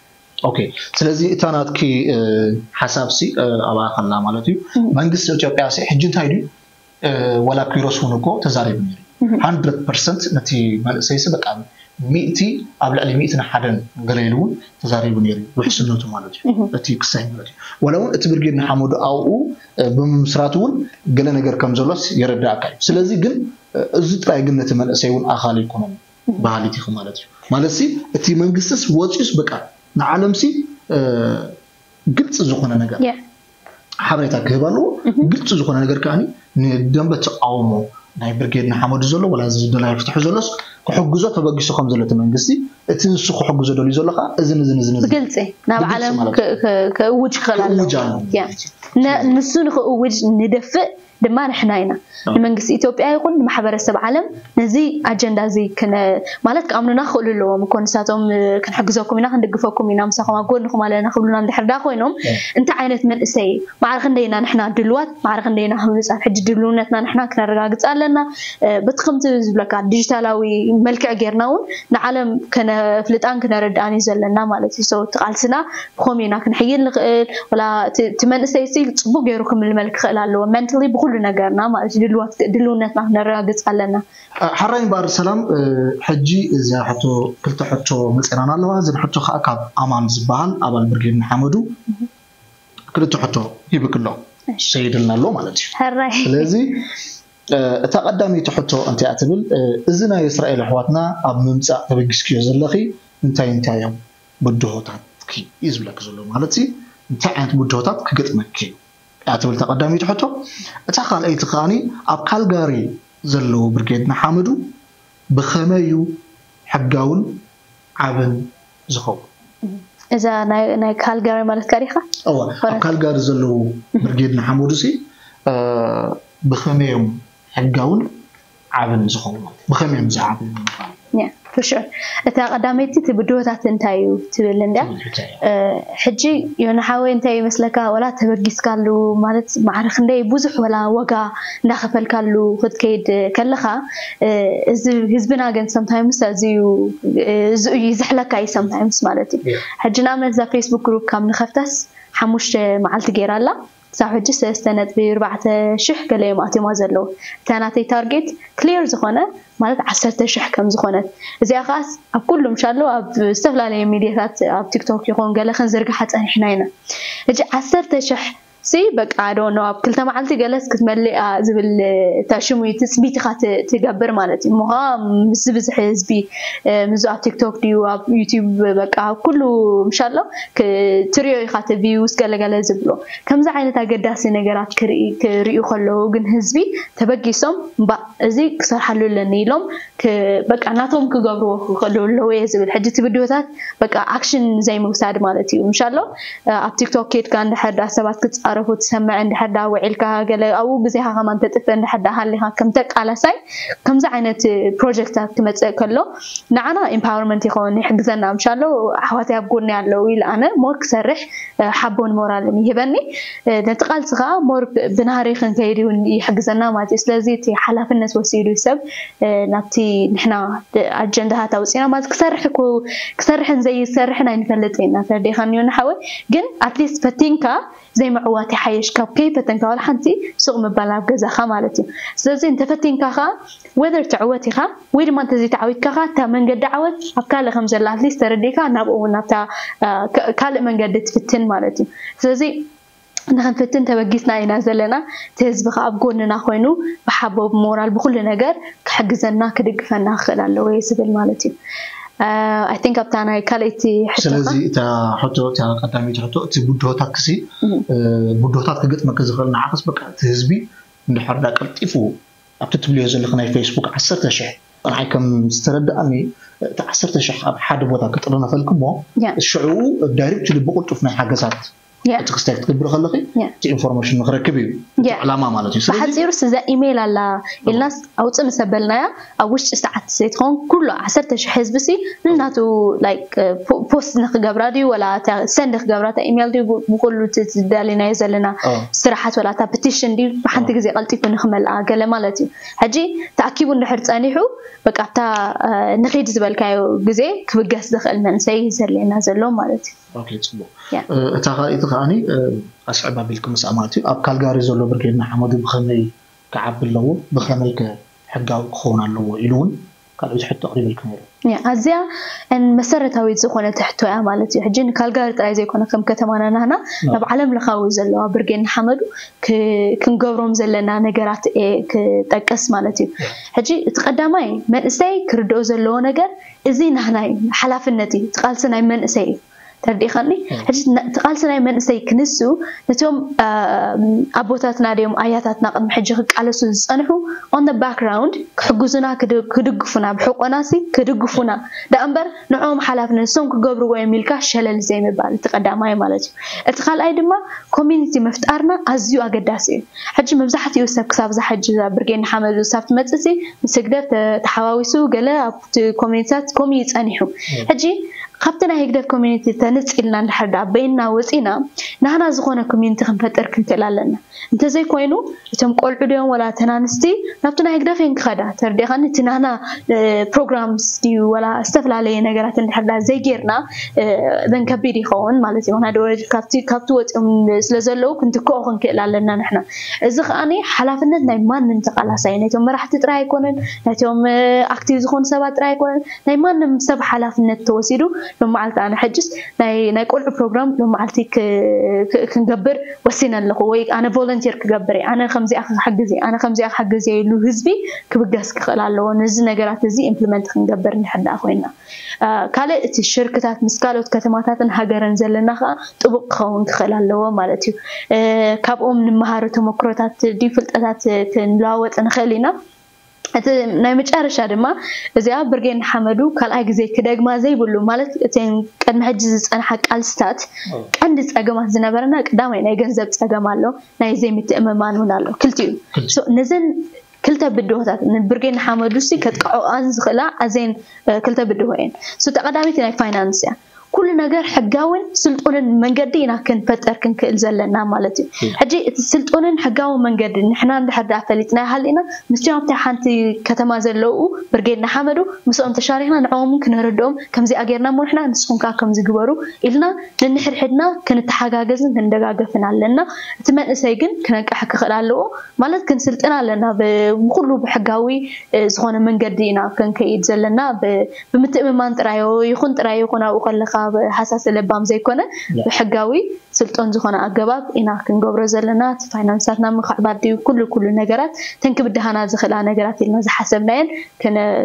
ኦኬ ስለዚ እታ ናትኪ ሓሳብ ሲ ኣብኣ ከላ ማለት እዩ መንግስቲ ኢትዮጵያ ሲ ሕጂ እንታይ ድዩ ወላ ኪሮስ እውን እኮ ተዛሪቡ ነይሩ hundred percent ነቲ መንእሰይ ሲ በቃ ሚእቲ ኣብ ልዕሊ ሚእትን ሓደን ገለ ኢሉ እውን ተዛሪቡ ነይሩ ውሕስነቱ ማለት እዩ እቲ ክሳይ ማለት እዩ ወላ እውን እቲ ብርጌድ ንሓመዱ ኣብኡ ብምምስራት እውን ገለ ነገር ከም ዘሎስ የረዳእካ እዩ ስለዚ ግን እዚ ጥራይ ግን ነቲ መንእሰይ እውን ኣኻሊ ኣይኮነን ባህሊት ኢኹ ማለት እዩ ማለት ሲ እቲ መንግስትስ ወፂኡስ በቃ ንዓለም ሲ ግልፂ ዝኾነ ነገር ሓበሬታ ክህብ ኣለዎ ግልፂ ዝኾነ ነገር ከዓ ንደንበ ተቃውሞ ናይ ብርጌድ ንሓመዱ ዘሎ ወላ ዝደላይ ፍትሑ ዘሎስ ክሕግዞ ተበጊሱ ከም ዘሎ እቲ መንግስቲ እቲ ንሱ ክሕግዞ ደልዩ ዘሎ ከዓ እዝን እዝን እዝን ብግልፂ ናብ ዓለም ክእውጅ ክኽእል ኣለዎ ንሱ ንክእውጅ ንደፍእ ድማ ንሕና ኢና ንመንግስቲ ኢትዮጵያ ይኹን ንማሕበረሰብ ዓለም ነዚ ኣጀንዳ እዚ ማለት ክኣምኑና ክኽእሉ ኣለዎም እኮ ንሳቶም ክንሕግዘኩም ኢና ክንድግፈኩም ኢና ምሳኹም ኣብ ጎንኹም ኣለና ክብሉና እንድሕር ዳ ኮይኖም እንታይ ዓይነት መንእሰይ ማዕረ ክንደይና ንሕና ድልዋት ማዕረ ክንደይና ህኑፃት ሕጂ ድልውነትና ንሕና ክነረጋግፅ ኣለና በቲ ከምቲ ዝብለካ ዲጂታላዊ መልክዕ ጌርና እውን ንዓለም ከነፍልጣን ክነረድኣን እዩ ዘለና ማለት እዩ እቲ ቃልስና ብኸምኡ ኢና ክንሕይል ንኽእል ወላ እቲ መንእሰይ ሲ ፅቡቅ ገይሩ ክምልመል ክኽእል ኣለዎ mentally ብኩሉ ነገርና ማለት እዩ ድልውነትና ክነረጋግፅ ኣለና ሓራይ እምበኣር ሰላም ሕጂ እዚኣ ሕቶ ክልተ ሕቶ መፅናና ኣለዋ እዘን ሕቶ ከዓ ካብ ኣማን ዝበሃል ኣባል ብርጌድ ንሓመዱ ክልተ ሕቶ ሂብክ ኣሎ ሰይድልና ኣሎ ማለት እዩ ስለዚ እታ ቀዳመይቲ ሕቶ እንታይ ትብል እዚ ናይ እስራኤል ኣሕዋትና ኣብ ምምፃእ ተበጊስክዮ ዘለኺ እንታይ እንታይ እዮም ብድሆታትኪ እዩ ዝብለኪ ዘሎ ማለት ሲ እንታይ ዓይነት ብድሆታት ክገጥመኪ እዩ እያ ትብል እታ ቀዳመይቲ ሕቶ እታ ካልኣይቲ ከዓኒ ኣብ ካልጋሪ ዘለዉ ብርጌድ ንሓመዱ ብኸመይ እዩ ሕጋውን ዓብን ዝኸውን እዛ ናይ ካልጋሪ ማለት ካሪኻ እዋ ኣብ ካልጋሪ ዘለዉ ብርጌድ ንሓመዱ ሲ ብኸመይ እዮም ሕጋውን ዓብን ዝኸውን ማለት ብኸመይ እዮም ዝዓብን ፍሹር እታ ቀዳመይቲ እቲ ብድሆታት እንታይ እዩ ትብል እንድያ ሕጂ ዮና ሓወይ እንታይ ይመስለካ ወላ ተበጊስካሉ ማለት ማዕረ ክንደይ ብዙሕ ወላ ዋጋ እንዳኸፈልካሉ ክትከይድ ከለኻ እዚ ህዝብና ግን sometimes ኣዝዩ ዝሕለካ እዩ sometimes ማለት እዩ ሕጂ ንኣብነት እዛ Facebook group ካብ ንኸፍታስ ሓሙሽተ መዓልቲ ገይራ ኣላ ክሳብ ሕጂ ሰለስተ ነጥቢ ኣርባዕተ ሽሕ ገለ እዮም ኣትዮማ ዘለዉ እታ ናተይ target clear ዝኾነ ማለት ዓሰርተ ሽሕ ከም ዝኾነት እዚኣ ከዓስ ኣብ ኩሉ ምሻሎ ኣብ ዝተፈላለየ ሚድያታት ኣብ ቲክቶክ ይኹን ገለ ክንዝርግሓ ፀኒሕና ኢና ሕጂ ዓሰርተ ሽሕ ሲ በቃ I don't know ኣብ ክልተ መዓልቲ ገለስ ክትመልእ እያ ዝብል እታ ሽሙ እዩ ትፅቢት ኢኻ ትገብር ማለት እዩ እሞ ከዓ ምስ ዝበዝሕ ህዝቢ ምዙ ኣብ ቲክቶክ ድዩ ኣብ ዩቲዩብ በቃ ኣብ ኩሉ ምሻሎ ትሪኦ ኢኻ እቲ views ገለገለ ዝብሎ ከምዚ ዓይነት ኣገዳሲ ነገራት ክርኢ ክርእዩ ከለዉ ግን ህዝቢ ተበጊሶም እምባእ እዚ ክሰርሓሉ ኣለኒ ኢሎም በቃ ናቶም ክገብርዎ ክኽእሉ ኣለዎ እየ ዝብል ሕጂ እቲ ቪድዮታት በቃ ኣክሽን ዘይምውሳድ ማለት እዩ ምሻሎ ኣብ ቲክቶክ ኬድካ እንድሕር ዳ ሰባት ክፃረፉ ትሰምዕ እንድሕር ዳ ውዒልካ ገለ ኣብኡ ግዜኻ ከማን ተጥፍእ እንድሕር ዳ ሃሊኻ ከም ተቃላሳይ ከምዚ ዓይነት ፕሮጀክታት ክመፅእ ከሎ ንዓና empowerment ይኸውን ይሕግዘና ምሻሎ ኣሕዋተይ ኣብ ጎኒ ኣለዉ ኢለ ኣነ more ክሰርሕ ሓቦን ሞራልን ይህበኒ ነቲ ቃልሲ ከዓ more ብናህሪ ክንከይድ እውን ይሕግዘና ማለት እዩ ስለዚ እቲ ሓላፍነት ወሲዱ ሰብ ናብቲ ንሕና ኣጀንዳታት ኣውፂና ማለት ክሰርሕ ክሰርሕን ዘይሰርሕን ኣይንፈልጥ ኢና ተረዲኻኒ ዮኒ ሓወይ ግን at least ፈቲንካ ዘይምዕዋት ይሓይሽ ካብ ከይፈተንካ ዋላ ሓንቲ ሱቕ ምባል ኣብ ገዛኻ ማለት እዩ ስለዚ እንተፈቲንካ ከዓ whether ትዕወት ኢኻ ወይ ድማ እንተዘይተዓዊትካ ከዓ እታ መንገዲ ዓወት ኣብ ካልእ ከም ዘላ at least ተረዲእካ ናብኡ እውን ናብታ ካልእ መንገዲ ትፍትን ማለት እዩ ስለዚ ንክንፍትን ተበጊስና ኢና ዘለና እቲ ህዝቢ ከዓ ኣብ ጎንና ኮይኑ ብሓቦ ብሞራል ብኩሉ ነገር ክሕግዘና ክድግፈና ክኽእል ኣለዎ እየ ዝብል ማለት እዩ I think ኣብታ ናይ ካልኣይቲ ስለዚ እታ ሕቶ እታ ቀዳመይቲ ሕቶ እቲ ብድሆታት ክሲ ብድሆታት ክገጥመኪ ዝኽእል ንዓኽስ በቃ እቲ ህዝቢ እንድሕር ዳ ቀልጢፉ ኣብቲ ትብልዮ ዘለኺ ናይ ፌስቡክ ዓሰርተ ሽሕ ንዓይ ከም ዝተረድኣኒ እቲ ዓሰርተ ሽሕ ኣብ ሓደ ቦታ ክጥርነፈልክሞ ሽዕኡ ዳይሬክትሊ ብቕልጡፍ ናይ ሓገዛት እቲ ክስታይ ክትገብሪ ከለኺ እቲ ኢንፎርሜሽን ንክረክብ እዩ እቲ ዕላማ ማለት እዩ ስለዚ ብሓፂሩስ እዛ ኢሜይል ኣላ ኢልናስ ኣውፅእ ምስ ኣበልናያ ኣብ ውሽጢ ሰዓት ዘይትኸውን ኩሉ ዓሰርተ ሽሕ ህዝቢ ሲ ንናቱ like ፖስት ንክገብራ ድዩ ወላ ሰንድ ክገብራ እታ ኢሜይል ድዩ ብኩሉ እቲ ዝዳለናዮ ዘለና ስራሓት ወላ እታ ፕቲሽን ድዩ ብሓንቲ ግዜ ቀልጢፉ ንክመልኣ ገለ ማለት እዩ ሕጂ ተኣኪቡ እንድሕር ፀኒሑ በቃ ኣብታ ንኺድ ዝበልካዮ ግዜ ክብገስ ዝኽእል መንእሰይ ዘድልየና ዘሎ ማለት እዩ። ኦኬ ጽቡቅ። እታ ካልኣይቲ ከዓኒ ኣስዕብ ኣቢልኪ ምስኣ ማለት እዩ ኣብ ካልጋሪ ዘሎ ብርጌድ ንሓመዱ ብኸመይ ክዓቢ ኣለዎ ብኸመይ ከ ሕጋዊ ክኸውን ኣለዎ ኢሉ እውን ካልኦት ሕቶ ኣቕሪበልኪ ነይሩ። ኣዝያ መሰረታዊት ዝኾነት ሕቶ እያ ማለት እዩ። ሕጂ ንካልጋሪ ጥራይ ዘይኮነ ከም ከተማና ናህና ናብ ዓለም ለኻዊ ዘለዋ ብርጌድ ንሓመዱ ክንገብሮም ዘለና ነገራት ክጠቅስ ማለት እዩ። ሕጂ እቲ ቀዳማይ መንእሰይ ክርድኦ ዘለዎ ነገር እዚ ናህና እዩ፣ ሓላፍነት እዩ፣ እቲ ቃልሲ ናይ መንእሰይ እዩ። ተረዲእኻኒ? ሕጂ እቲ ቃልሲ ናይ መንእሰይ ክንሱ ነቶም ኣቦታትና ድዮም ኣያታትና ቅድሚ ሕጂ ክቃለሱ ዝፀንሑ on the background ክሕግዙና ክድግፉና ብሕቆናሲ ክድግፉና ደኣ እምበር ንዕኦም ሓላፍነት እሶም ክገብርዎ እዮም ኢልካ ሸለል ዘይምባል እቲ ቀዳማይ ማለት እዩ። እቲ ካልኣይ ድማ ኮሚኒቲ ምፍጣርና ኣዝዩ ኣገዳሲ እዩ። ሕጂ መብዛሕትኡ ሰብ ክሳብ እዛ ሕጂ እዛ ብርጌድ ንሓመዱ ክሳብ ትመፅእ ሲ ምስ ህግደፍ ተሓዋዊሱ ገለ ኣብቲ ኮሚኒቲታት ከምኡ እዩ ፀኒሑ። ሕጂ ካብቲ ናይ ህግደፍ ኮሚኒቲ ተንፅልና እንድሕር ደኣ በይንና ወፂና ናህና ዝኾነ ኮሚኒቲ ክንፈጥር ክንክእል ኣለና። እንተዘይኮይኑ እቶም ቆልዑ ድዮም ወላ እተን ኣንስቲ ናብቲ ናይ ህግደፍ እየን ክኸዳ። ተረዲእኻኒ? እቲ ናህና ፕሮግራምስ ድዩ ወላ ዝተፈላለየ ነገራት እንድሕር ደኣ ዘይጌርና then ከቢድ ይኸውን ማለት እዩ። ምክንያቱ ካብቲ ወፂኦም ስለዘለዉ ክንትክኦ ክንክእል ኣለና ንሕና። እዚ ከዓኒ ሓላፍነት ናይ ማንም ተቓላሳይ ናይቶም መራሕቲ ጥራይ ኣይኮነን፣ ናይቶም ኣክቲቭ ዝኾኑ ሰባት ጥራይ ኣይኮነን፣ ናይ ማንም ሰብ ሓላፍነት ተወሲዱ ሎም መዓልቲ ኣነ ሕጅስ ናይ ናይ ቆልዑ ፕሮግራም ሎም መዓልቲ ክንገብር ወሲነ ኣለኹ ወይ ኣነ ቮለንቲር ክገብር እየ፣ ኣነ ከምዚኣ ክሓግዝ እየ፣ ኣነ ከምዚኣ ክሓግዝ እየ ኢሉ ህዝቢ ክብገስ ክኽእል ኣለዎ። ነዚ ነገራት እዚ ኢምፕሊመንት ክንገብር እንድሕር ደኣ ኮይና ካልእ እቲ ሽርክታት ምስ ካልኦት ከተማታትን ሃገርን ዘለና ከዓ ጥቡቕ ክኸውን ክኽእል ኣለዎ ማለት እዩ። ካብኦም ንመሃሮ ተመክሮታት ድዩ ፍልጠታት ክንለዋወጥ ንኽእል ኢና። እቲ ናይ መጨረሻ ድማ እዚኣ ብርጌድ ንሓመዱ ካልኣይ ግዜ ክደግማ ዘይብሉ፣ ማለት እተን ቅድሚ ሕጂ ዝጸንሓ ቃልስታት ቀንዲ ጸገማት ዝነበረና ቀዳማይ ናይ ገንዘብ ጸገም ኣሎ፣ ናይ ዘይምትእምማን እውን ኣሎ። ክልቲኡ ነዘን ክልተ ብድሆታት ንብርጌድ ንሓመዱ ሲ ከጥቅዖኣን ዝኽእላ ኣዘን ክልተ ብድሆ እየን። እሱ ተቐዳሚቲ ናይ ፋይናንስ እያ። ኩሉ ነገር ሕጋውን ስልጡንን መንገዲ ኢና ክንፈጠር ክንክእል ዘለና ማለት እዩ። ሕጂ እቲ ስልጡንን ሕጋውን መንገዲ ንሕና እንድሕር ደኣ ፈሊጥና ሃሊና፣ ምስቲ ኣብቲ ሓንቲ ከተማ ዘለዉ ብርጌድ ንሓመዱ ምስኦም ተሻሪክና ንዕኦም ክነረድኦም፣ ከምዚኣ ጌርና እሞ ንሕና ንስኹም ከዓ ከምዚ ግበሩ ኢልና ንንሕድሕድና ክንተሓጋገዝን ክንደጋገፍን ኣለና። እቲ መንእሰይ ግን ክነቅሕ ክኽእል ኣለዎ። ማለት ክንስልጥን ኣለና። ብኩሉ ብሕጋዊ ዝኾነ መንገዲ ኢና ክንከይድ ዘለና። ብምትእምማን ጥራዮ ይኹን ጥራይ ይኹን ኣብኡ ከለኻ ሃሳሰ ለባም ዘይኮነ ብሕጋዊ ስልጡን ዝኾነ ኣገባብ ኢና ክንገብሮ ዘለና። እቲ ፋይናንሳትና ምክዕባት ድዩ፣ ኩሉ ኩሉ ነገራት ተንክብድሃና ዝኽእላ ነገራት ኢልና ዝሓሰብናየን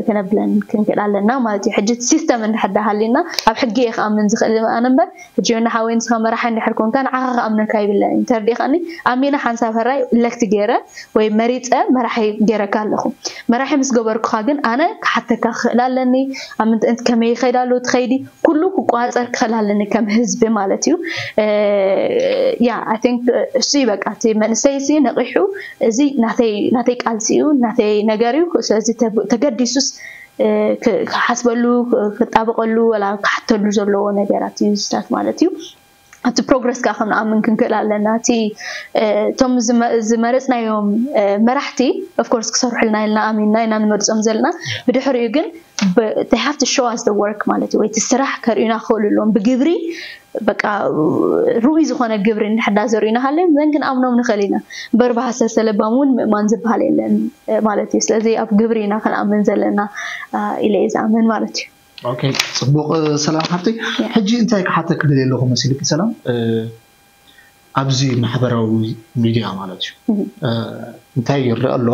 ክነብለን ክንክእል ኣለና ማለት እዩ። ሕጂ ሲስተም እንድሕር ዳሃሊና ኣብ ሕጊ እየ ክኣምን ዝኽእል ኣነ እምበር ሕጂ ዮና ሓወይ ንስኻ መራሒ እንድሕር ኮንካ ንዓኻ ክኣምነካ ይብለን እዩ። ተርዲኻኒ? ኣሚነ ሓንሳብ ሕራይ ኢለክት ገይረ ወይ መሪፀ መራሒ ገይረካ ኣለኹ። መራሒ ምስ ገበርኩኻ ግን ኣነ ክሓተካ ክኽእል ኣለኒ። ኣብ ምንታይ ከመይ ይኸይድ ኣሎ ትኸይዲ ኩሉ ክቋፀር ክኽእል ኣለኒ ከም ህዝቢ ማለት እዩ። ያ I think እሱ እዩ በቃ እቲ መንእሰይ ሲ ነቂሑ እዚ ናተይ ናተይ ቃልሲ እዩ ናተይ ነገር እዩ። ስለዚ ተገዲሱስ ክሓስበሉ ክጣበቀሉ ወላ ክሓተሉ ዘለዎ ነገራት እዩ ዝታት ማለት እዩ። ኣብቲ ፕሮግረስ ከዓ ክንኣምን ክንክእል ኣለና። እቲ እቶም ዝመረፅናዮም መራሕቲ ኦፍኮርስ ክሰርሑልና ኢልና ኣሚንና ኢና ንመርፆም ዘለና። ብድሕሪኡ ግን they have to show us the work ማለት እዩ። ወይ እቲ ስራሕ ከርእዩና ክኽእሉ ኣለዎም ብግብሪ በቃ ርኡይ ዝኾነ ግብሪ እንድሕዳ ዘርእዩና ሃለ መን ክንኣምኖም ንኽእል ኢና። እምበር ብሃሰሰ ለባም እውን ምእማን ዝበሃል የለን ማለት እዩ። ስለዚ ኣብ ግብሪ ኢና ክንኣምን ዘለና ኢለ እየ ዝኣምን ማለት እዩ። ኦኬ፣ ፅቡቕ ሰላም ሓፍተይ። ሕጂ እንታይ ክሓተክ ደልየ ኣለኹ መሲልኪ ሰላም፣ ኣብዚ ማሕበራዊ ሚድያ ማለት እዩ እንታይ ይረአ ኣሎ?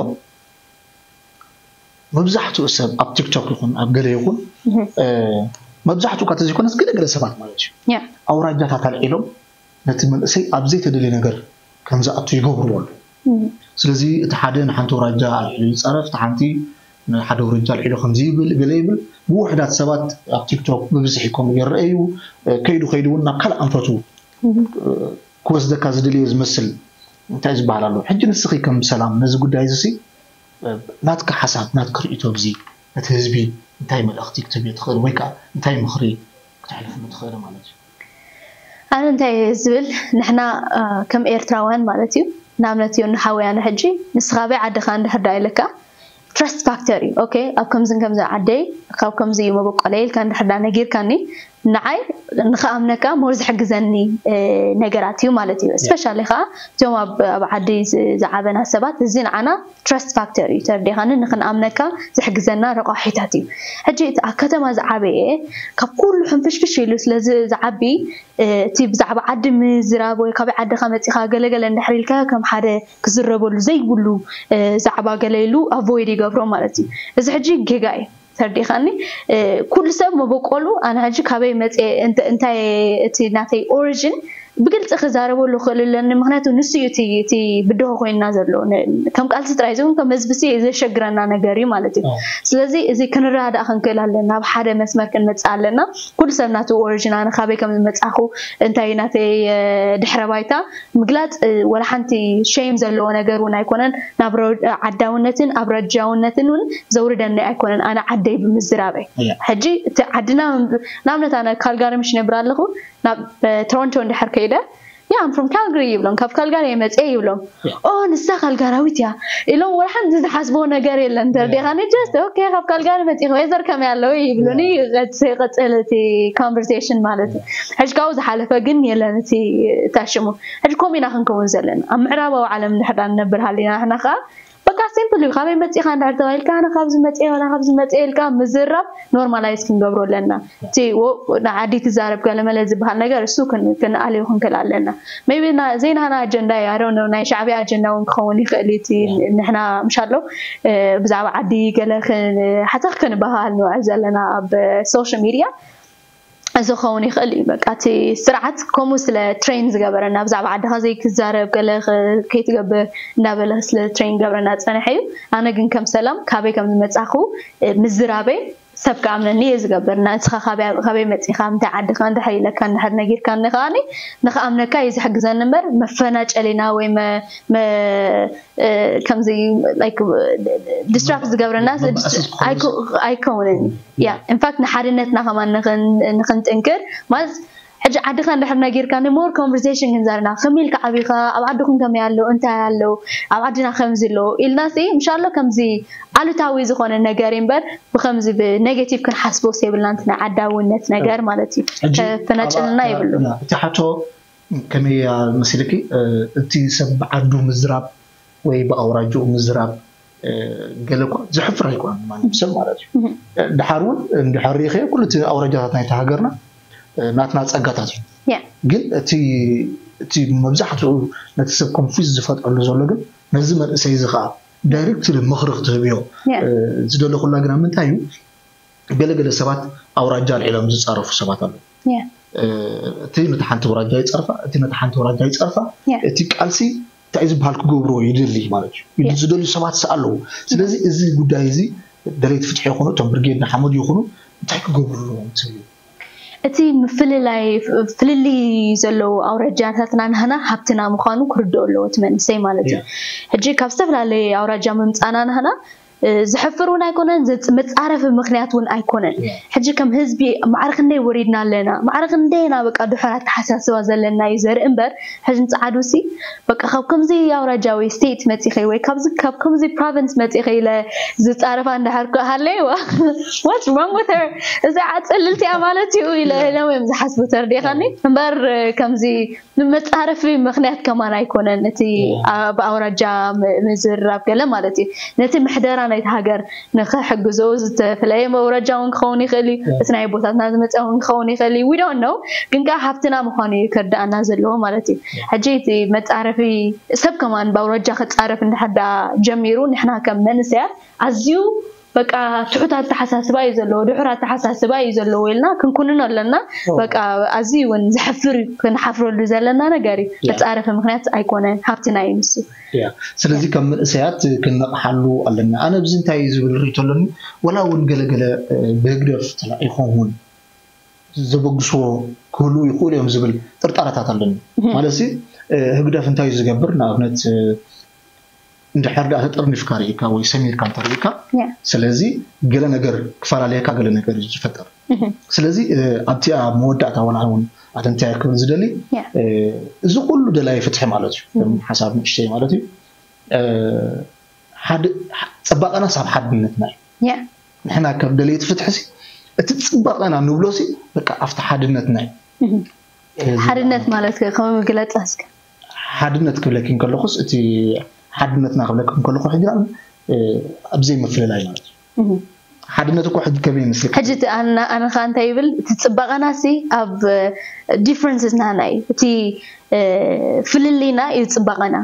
መብዛሕትኡ ሰብ ኣብ ቲክቶክ ይኹን ኣብ ገለ ይኹን መብዛሕትኡ እኳ ተዘይኮነስ ገለገለ ሰባት ማለት እዩ ኣውራጃታት ኣልዒሎም ነቲ መንእሰይ ኣብ ዘይተደልየ ነገር ከም ዝኣቱ ይገብርዎ ኣለዉ። ስለዚ እቲ ሓደ ንሓንቲ ኣውራጃ ኣልዒሉ ይፃረፍ፣ እቲ ሓንቲ ንሓደ ኣውራጃ ኣልዒሉ ከምዚ ይብል ገለ ይብል። ብውሕዳት ሰባት ኣብ ቲክቶክ ብብዝሒ ከምኡ ይረአዩ። ከይዱ ከይዱ እውን ናብ ካልእ ኣንፈቱ ክወስደካ ዝደልዮ ዝመስል እንታይ ዝበሃል ኣሎ። ሕጂ ንስኺ ከም ሰላም ነዚ ጉዳይ እዚ ናትካ ሓሳብ ናትካ ርእይቶ ብዚ ነቲ ህዝቢ እንታይ መልእኽቲ ክትህብ ትኽእል ወይ ከዓ እንታይ ምኽሪ ክተሕልፍሉ ትኽእል ማለት እዩ? ኣነ እንታይ ዝብል ንሕና ከም ኤርትራውያን ማለት እዩ ንኣብነት እዩ ንሓወያነ ሕጂ ንስኻ በይ ዓድኻ እንድሕር ዳ ኢለካ trust factor እዩ። ኦኬ ኣብ ከምዝን ከምዚ ዓደይ ካብ ከምዚ እዩ መበቆለ ኢልካ እንድሕር ዳ ነጊርካኒ ንዓይ ንኽኣምነካ ሞር ዝሕግዘኒ ነገራት እዩ ማለት እዩ። ስፔሻሊ ከዓ እቶም ኣብ ዓዲ ዝዓበና ሰባት እዚ ንዓና trust factor እዩ ተረዲኻኒ ንኽንኣምነካ ዝሕግዘና ረቋሒታት እዩ። ሕጂ እቲ ኣብ ከተማ ዝዓበየ ካብ ኩሉ ሕንፍሽፍሽ ኢሉ ስለዚ ዝዓቢ እቲ ብዛዕባ ዓዲ ምዝራብ ወይ ካበይ ዓድኻ መፂኻ ገለገለ እንድሕር ኢልካ ከም ሓደ ክዝረበሉ ዘይብሉ ዛዕባ ገለ ኢሉ avoid ይገብሮ ማለት እዩ። እዚ ሕጂ ጌጋ እዩ። ተርዲኻኒ ኩሉ ሰብ መበቆሉ ኣነ ሕጂ ካበይ መፅየ እንታይ እቲ ናተይ origin ብግልፂ ክዛረበሉ ክእል ኣለኒ ምክንያቱ ንሱ እዩ እቲ ብድሆ ኮይንና ዘሎ ከም ቃልሲ ጥራይ ዝን ከም ህዝቢ ዘሸግረና ነገር እዩ ማለት እዩ። ስለዚ እዚ ክንረዳእ ክንክእል ኣለና ኣብ ሓደ መስመር ክንመፅእ ኣለና። ኩሉ ሰብ ናቱ origin ኣነ ካበይ ከም ዝመፃኹ እንታይ ናተይ ድሕረ ባይታ ምግላፅ ወላ ሓንቲ shame ዘለዎ ነገር እውን ኣይኮነን። ናብ ዓዳውነትን ኣብ ረጃውነትን እውን ዘውርደኒ ኣይኮነን ኣነ ዓደይ ብምዝራበይ። ሕጂ እቲ ዓድና ንኣብነት ኣነ ካልጋሪ ምሽ ነብር ኣለኹ ናብ ቶሮንቶ እንድሕር ከይደ yeah I'm from Calgary ይብሎም ካብ ካልጋሪ እየ መፅየ ይብሎም። ኦ ንሳ ካልጋራዊት እያ ኢሎም ወላ ሓንቲ ዝሓስብዎ ነገር የለን። ተርዲኻኒ just okay ካብ ካልጋሪ መፂኹ weather ከመይ ኣለዉ ይብሉኒ። ቀፅል እቲ conversation ማለት እዩ። ሕጂ ካብኡ ዝሓለፈ ግን የለን እቲ ታሽሙ። ሕጂ ከምኡ ኢና ክንከውን ዘለና ኣብ ምዕራባዊ ዓለም እንድሕር ንነብር ሃሊና ንሕና ከዓ በቃ simple እዩ። ካበይ መፂኻ እንድሕር ተባሂልካ ኣነ ካብዚ መፅየ ወላ ካብዚ መፅየ ኢልካ ምዝራብ normalize ክንገብሮ ኣለና። እቲ ዓዲ ትዛረብ ገለመለ ዝበሃል ነገር እሱ ክንኣልዮ ክንክእል ኣለና። Maybe ዘይናና ኣጀንዳ እዩ I don't know ናይ ሻዕብያ ኣጀንዳ እውን ክኸውን ይኽእል እቲ ንሕና ምሻሎ ብዛዕባ ዓዲ ገለ ሓተኽ ክንበሃል ንውዕል ዘለና ኣብ social media እዚ ክኸውን ይኽእል እዩ። በቃ እቲ ስርዓት ከምኡ ስለ ትሬን ዝገበረና፣ ብዛዕባ ዓድኻ ዘይክዛረብ፣ ገለ ክ- ከይትገብር እንዳበለ ስለ ትሬን ገብረና ዝጸንሐ እዩ። ኣነ ግን ከም ሰላም ካበይ ከም ዝመጻኹ፣ እ፣ ምዝራበይ ሰብ ክኣምነኒ እዩ ዝገብር። ንስኻ ካበይ፣ ካበይ መጺኻ፣ እንታይ ዓድኻ እንድሕር ኢለካ፣ እንድሕር ነጊርካኒ ከኣኒ ንኽኣምነካ እዩ ዝሕግዘኒ እምበር፣ መፈናጨሊና ወይ መ-፣ መ-፣ እ፣ ከምዚ፣ like፣ ዲስትራክት ዝገብረና መባእሲ ክኸውን ኣይኮ-፣ ኣይከውንን። ያ፣ ኢንፋክት ንሓድነትና ከማን ንኽን-፣ ንኽንጥንክር ማለት፣ ሕጂ ዓድኻ እንድሕር ነጊርካኒ፣ ሞር ኮንቨርሴሽን ክንዛርና፣ ከመይ ኢልካ ዓቢኻ፣ ኣብ ዓድኹም ከመይ ኣሎ፣ እንታይ ኣሎ፣ ኣብ ዓድና ከምዚ ኣሎ ኢልና ሲ፣ ምሻሎ ከምዚ ኣሉታዊ ዝኾነ ነገር እምበር፣ ብከምዚ ብኔጌቲቭ ክንሓስቦ የብልና፣ እንት ናይ ዓዳውነት ነገር ማለት እዩ። ሕጂ ከፈናጭልና ኣብ- የብሉ። ያ፣ እቲ ሕቶ ከመይ እያ መሲልኪ? እ፣ እቲ ሰብ ብዓዱ ምዝራብ ወይ ብኣውራጅኡ ምዝራብ፣ እ፣ ገለ እኳ ዘሕፍር ኣይኮነን ማንም ሰብ ማለት እዩ። እህ። እ፣ ድሓር እውን እንድሕር ርኢኸዮ ኩሉ እቲ ኣውራጃታት ናይቲ ሃገርና፣ እ፣ ናትና ጸጋታት እዩ። ያ። ግን እቲ፣ እቲ መብዛሕትኡ ነቲ ሰብ ኮንፊዝ ዝፈጥረሉ ዘሎ ግን ነዚ መንእሰይ እዚ ኸኣ ዳይሬክትሊ ምኽሪ ክትህብዮ፣ ያ። እ፣ ዝደለኹላ ግን ኣብ ምንታይ እዩ? ገለገለ ሰባት ኣውራጃ ኣልዒሎም ዝጻረፉ ሰባት ኣለዉ። ያ። እ፣ እቲ ነቲ ሓንቲ ኣውራጃ ይጸርፋ፣ እቲ ነቲ ሓንቲ ኣውራጃ ይጸርፋ። ያ። እቲ ቃልሲ እንታይ ዝበሃል ክገብርዎ ይደሊ ማለት እዩ። ያ። ዝደልዩ ሰባት ስ ኣለዉ። ስለዚ እዚ ጉዳይ እዚ ደለይቲ ፍትሒ ይኹኑ፣ እቶም ብርጌድ ንሓመዱ ይኹኑ፣ እንታይ ክገብሩ ኣለዎም ትብሉ? እቲ ምፍልላይ፣ ፍልልይ ዘለዉ ኣውራጃታትና ናህና ሃብትና ምዃኑ ክርድኦ ኣለዎ እቲ መንእሰይ ማለት እዩ። ያ። ሕጂ ካብ ዝተፈላለየ ኣውራጃ ምምጻና ናህና፣ እ፣ ዘሕፍር እውን ኣይኮነን፣ ዘጽ-፣ መጻረፊ ምኽንያት እውን ኣይኮነን። ያ። ሕጂ ከም ህዝቢ ማዕረ ክንደይ ወሪድና ኣለና፣ ማዕረ ክንደይና በቃ ድሑር ኣተሓሳስባ ዘለና እዩ ዘርኢ እምበር፣ ሕጂ ንጸዓዱ ሲ በቃ ካብ ከምዚ ኣውራጃ ወይ ስቴት መጺኺ ወይ ካብዚ፣ ካብ ከምዚ ፕሮቪንስ መጺኺ ኢለ ዝጻረፋ እንድሕር ኮ ሃለይዋ፣ what's wrong with her? እዛ ዓጸልልቲ እያ ማለት እዩ ኢለ ኢሎም እዮም ዝሓስቡ፣ ተርዲኻኒ? እምበር ከምዚ ንመጻረፊ ምኽንያት ከማን ኣይኮነን፣ እቲ ያ። ኣብ ኣውራጃ ም-፣ ምዝርራብ ገለ ማለት እዩ። ነቲ ምሕደራ ናይቲ ሃገር ንኽሕግዞ ዝተፈለየ መውረጃ እውን ክኸውን ይኽእል እዩ። ያ። እቲ ናይ ቦታትና ዝመጸ እውን ክኸውን ይኽእል እዩ። We don't know። ግን ከኣ ሃብትና ምዃኑ እዩ ከርድኣና ዘለዎ ማለት እዩ። ያ። ሕጂ እቲ መጻረፊ ሰብ ከማን ብኣውራጃ ክጻረፍ እንድሕር ደኣ ጀሚሩ፣ ንሕና ከም መንእሰያት ኣዝዩ በቃ ትሑት ኣተሓሳስባ እዩ ዘለዎ፣ ድሑር ኣተሓሳስባ እዩ ዘለዎ ኢልና ክንኩንኖ ኣለና። ኦ። በቃ ኣዝዩ እውን ዘሕፍር እዩ፣ ክንሓፍረሉ ዘለና ነገር እዩ። ያ። መጻረፊ ምኽንያት ኣይኮነን፣ ሃብትና እዩ ንሱ። ያ። ስለዚ ከም መንእሰያት ክንነቕሓሉ ኣለና። ኣነ ኣብዚ እንታይ እዩ ዝብል ርእይቶ ኣለኒ፣ ወላ እውን ገለገለ፣ እ፣ ብህግደፍ ተላኢኾም እውን ዘበግስዎ ክህልዉ ይኽእሉ እዮም ዝብል ጥርጣረታት ኣለኒ። እህ። ማለት ሲ፣ እ፣ ህግደፍ እንታይ እዩ ዝገብር? ንኣብነት፣ እ፣ እንድሕር ደኣ ተጠርኒፍካ ርኢካ ወይ ሰሚርካ እንተ ርኢካ፣ ያ። ስለዚ ገለ ነገር ክፈላለየካ ገለ ነገር እዩ ዝፈጠር። እህ። ስለዚ፣ እ፣ ኣብቲ ኣብ መወዳእታ ዋላ እውን ኣነ እንታይ ክብል ዝደሊ፣ ያ። እ፣ እዚ ኩሉ ደላይ ፍትሒ ማለት እዩ። እህ። ከም ሓሳብ ንእሽተይ ማለት እዩ። እ፣ ሓደ፣ ጽባቐናስ ኣብ ሓድነትና እዩ። ያ። ንሕና ከም ደለይቲ ፍትሒ ሲ፣ እቲ ጽባቐና ንብሎ ሲ፣ በቃ ኣብቲ ሓድነትና እዩ። እህ። እዚ ሓድነት ማለት ከ ከመይ ምግለጽ እስከ? ሓድነት ክብለኪ እንከለኹስ፣ እቲ ሓድነትና ክብለኪ እንከለኹ ሕጂ ንኣብነት፣ እ፣ ኣብ ዘይምፍልላይ ማለት እዩ። እህ። ሓድነት እኮ ሕጂ ከመይ ይመስለኪ? ሕጂ እቲ ኣነ፣ ኣነ ኸኣ እንታይ ይብል? እቲ ጽባቐና ሲ ኣብ፣ እ፣ ዲፍረንስስ ናህና እዩ። እቲ፣ እ፣ ፍልልይና እዩ ጽባቐና።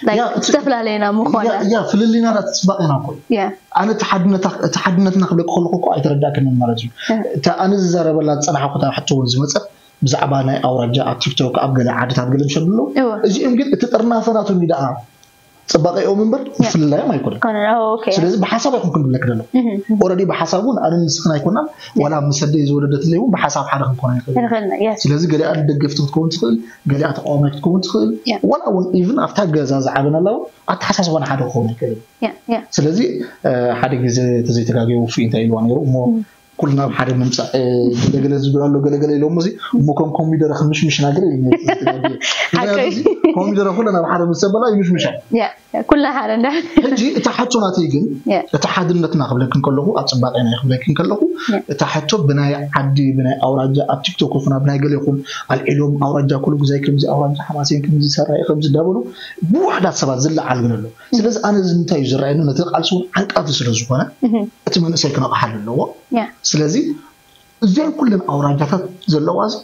Like፣ ያ፣ እቲ ዝተፈላለየና ምዃና። ያ፣ ያ፣ ፍልልይና ዳ እቲ ጽባቐና እኮ እዩ። ያ። ኣነ እቲ ሓድነታ-፣ እቲ ሓድነትና ክብለኪ ከለኹ እኮ ኣይተረዳእክንን ማለት እዩ። ያ። እታ ኣነ ዝዛረበላ ዝጸናሕኩ እታ ሕቶ እውን ዝመጸት ብዛዕባ ናይ ኣውራጃ ኣብ ቲክቶክ ኣብ ገለ ዓድታት ገለ ምሸት ኣለዉ። እወ። እዚኦም ግን እቲ ጥርናፈ ናቶም እዩ ደኣ ጽባቐኦም እምበር ያ። ምፍልላዮም ኣይኮነን። ኣይኮነን። ኦ፣ ኦኬ። ስለዚ ብሓሳብ ኣይኮንኩን ክብለኪ ዘለኹ። እህ፣ እህ። ኦልሬዲ ብሓሳብ እውን ኣነን ንስኽን ኣይኮናን፣ ያ። ዋላ ምስ ኣደይ ዝወለደትለይ እውን ብሓሳብ ሓደ ክንኮን ኣይንኽእልን። ኣይንኽእልን፣ የስ። ስለዚ ገሊኣ ደገፍቲ ክትከውን ትኽእል፣ ገሊኣ ተቃዋማይ ክትከውን ትኽእል። ያ። ዋላ እውን ኢቭን ኣብታ ገዛ ዝዓበናላ እውን ኣተሓሳስባና ሓደ ክኸውን ኣይክእልን። ያ፣ ያ። ስለዚ፣ እ፣ ሓደ ግዜ ተዘይተጋግየ ውፉይ እንታይ ኢልዋ ነይሩ እሞ፣ እም። ኩልና ኣብ ሓደ ምምጻእ፣ እ፣ ገለገለ ዝብል ኣሎ፣ ገለገለ ኢሎም እዚ፣ እሞ ከም ኮሚደረ ክንምሽምሽ ኢና ገለ ኢሉ ነይሩ። ሓቀይ። ምኽንያቱ እዚ ኮሚደረ ኩለን ኣብ ሓደ ምስ ዘበላ ይምሽምሻ። ያ፣ ያ፣ ኩልና ሓደ እንዳ። ሕጂ እታ ሕቶ ናተይ ግን፣ ያ። እታ ሓድነትና ክብለክን ከለኹ፣ ኣብ ጽባቐና ክብለክን ከለኹ፣ ያ። እታ ሕቶ ብናይ ዓዲ፣ ብናይ ኣውራጃ፣ ኣብ ቲክቶክ ይኹን ኣብ ናይ ገለ ይኹን ኣልዒሎም፣ ኣውራጃ ኩሉ ግዜ ከምዚ፣ ኣውራጃ ሓማሴን ከምዚ፣ ሰራየ ከምዚ እንዳበሉ ብውሑዳት ሰባት ዝለዓል ግን ኣሎ። ስለዚ ኣነ እዚ እንታይ እዩ ዝረኣየኒ፣ ነቲ ቃልሲ እውን ዓንቃፊ ስለ ዝኾነ፣ እህ። እቲ መንእሰይ ክነቕሓሉ ኣለዎ። ያ። ስለዚ እዘን ኩለን ኣውራጃታት ዘለዋ እዚ፣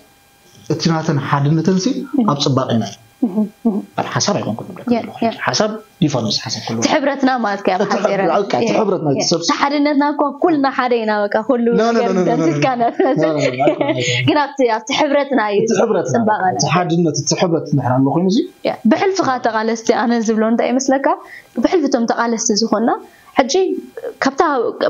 እቲ ናተን ሓድነተን ሲ እህ። ኣብ ጽባቐና እዩ። በል ሓሳብ ኣይኮንኩም ዝብለካ Yeah, ዘለኹ yeah. ሓሳብ ዲፎርምስ ሓሳብ ከለኹ እቲ ሕብረትና ማለት ከ ኣብ ሓፂር በቃ እቲ ሕብረትና እቲ ሰብ እቲ ሓድነትና እኮ ኩልና ሓደ ኢና። በቃ ኩሉ No, no, no, ነገር no, no, no, no. ደምሲስካ ናብ No, no, no, no, no, no. ግን ኣብቲ ኣብቲ ሕብረትና እዩ እቲ ሕብረትና ፅባቐና እቲ ሓድነት እቲ ሕብረት እንድሕር ኣሎ ኮይኑ እዚ ብሕልፍኻ ተቓለስቲ ኣነ ዝብሎ እንታይ ይመስለካ? ብሕልፊ እቶም ተቓለስቲ ዝኾንና ሕጂ ካብታ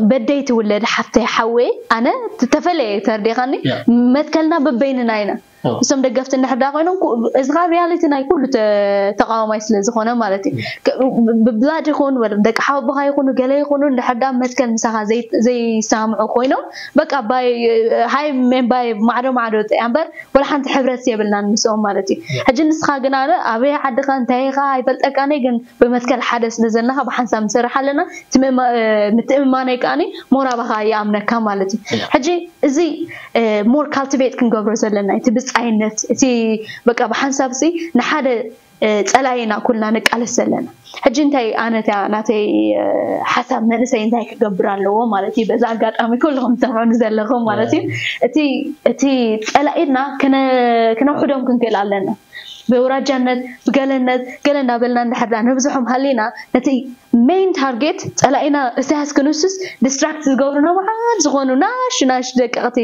በደይ ትውለድ ሓፍተይ ሓወይ ኣነ ተፈለየ ተርዲኻኒ Yeah. መትከልና በበይንና ኢና። Oh. እሶም ደገፍቲ እንድሕር ዳ ኮይኖም ኩ- እዚ ካብ ሪያሊቲ ናይ ኩሉ ተ- ተቃዋማይ ስለ ዝኾነ ማለት እዩ። ከ- ብ- ብብላድ ይኹን ወላ ደቂ ሓወቦኻ ይኹኑ ገለ ይኹኑ እንድሕር ዳ መትከል ምሳኻ ዘይ- ዘይሰማምዑ ኮይኖም በቃ ባይ ሃይ ሜን ባይ ማዕዶ ማዕዶ ጥያ እምበር ወላ ሓንቲ ሕብረት የብልናን ምስኦም ማለት እዩ። ሕጂ ንስኻ ግን ኣነ ኣበይ ዓድኻ እንታይ ኢኻ ኣይፈልጠካን እየ፣ ግን ብመትከል ሓደ ስለ ዘለኻ ብሓንሳብ ንሰርሕ ኣለና። እቲ ምእማ- ምትእምማነይ ከዓኒ ሞራባኻ ይኣምነካ ማለት እዩ። ሕጂ እዚ ሞር ካልቲቬት ክንገብሮ ዘለና እቲ ብፃይነት እቲ በቃ ብሓንሳብ ሲ ንሓደ ፀላኢና ኩልና ንቃለስ ዘለና። ሕጂ እንታይ ኣነ እታ ናተይ ሓሳብ መንእሰይ እንታይ ክገብር ኣለዎ ማለት እዩ። በዛ ኣጋጣሚ ኩልኹም ትሰምዑኒ ዘለኹም ማለት እዩ። እቲ እቲ ፀላኢና ክነ- ክነውሕዶም ክንክእል ኣለና። ብውራጃነት ብገለነት ገለ እናበልና እንዳሕርዳ ነብዝሖም ሃሊና ነቲ ሜን ታርጌት ፀላኢና እሳያስ ክንሱስ ዲስትራክት ዝገብሩና መዓት ዝኾኑ ናሽ ናሽ ደቀቕቲ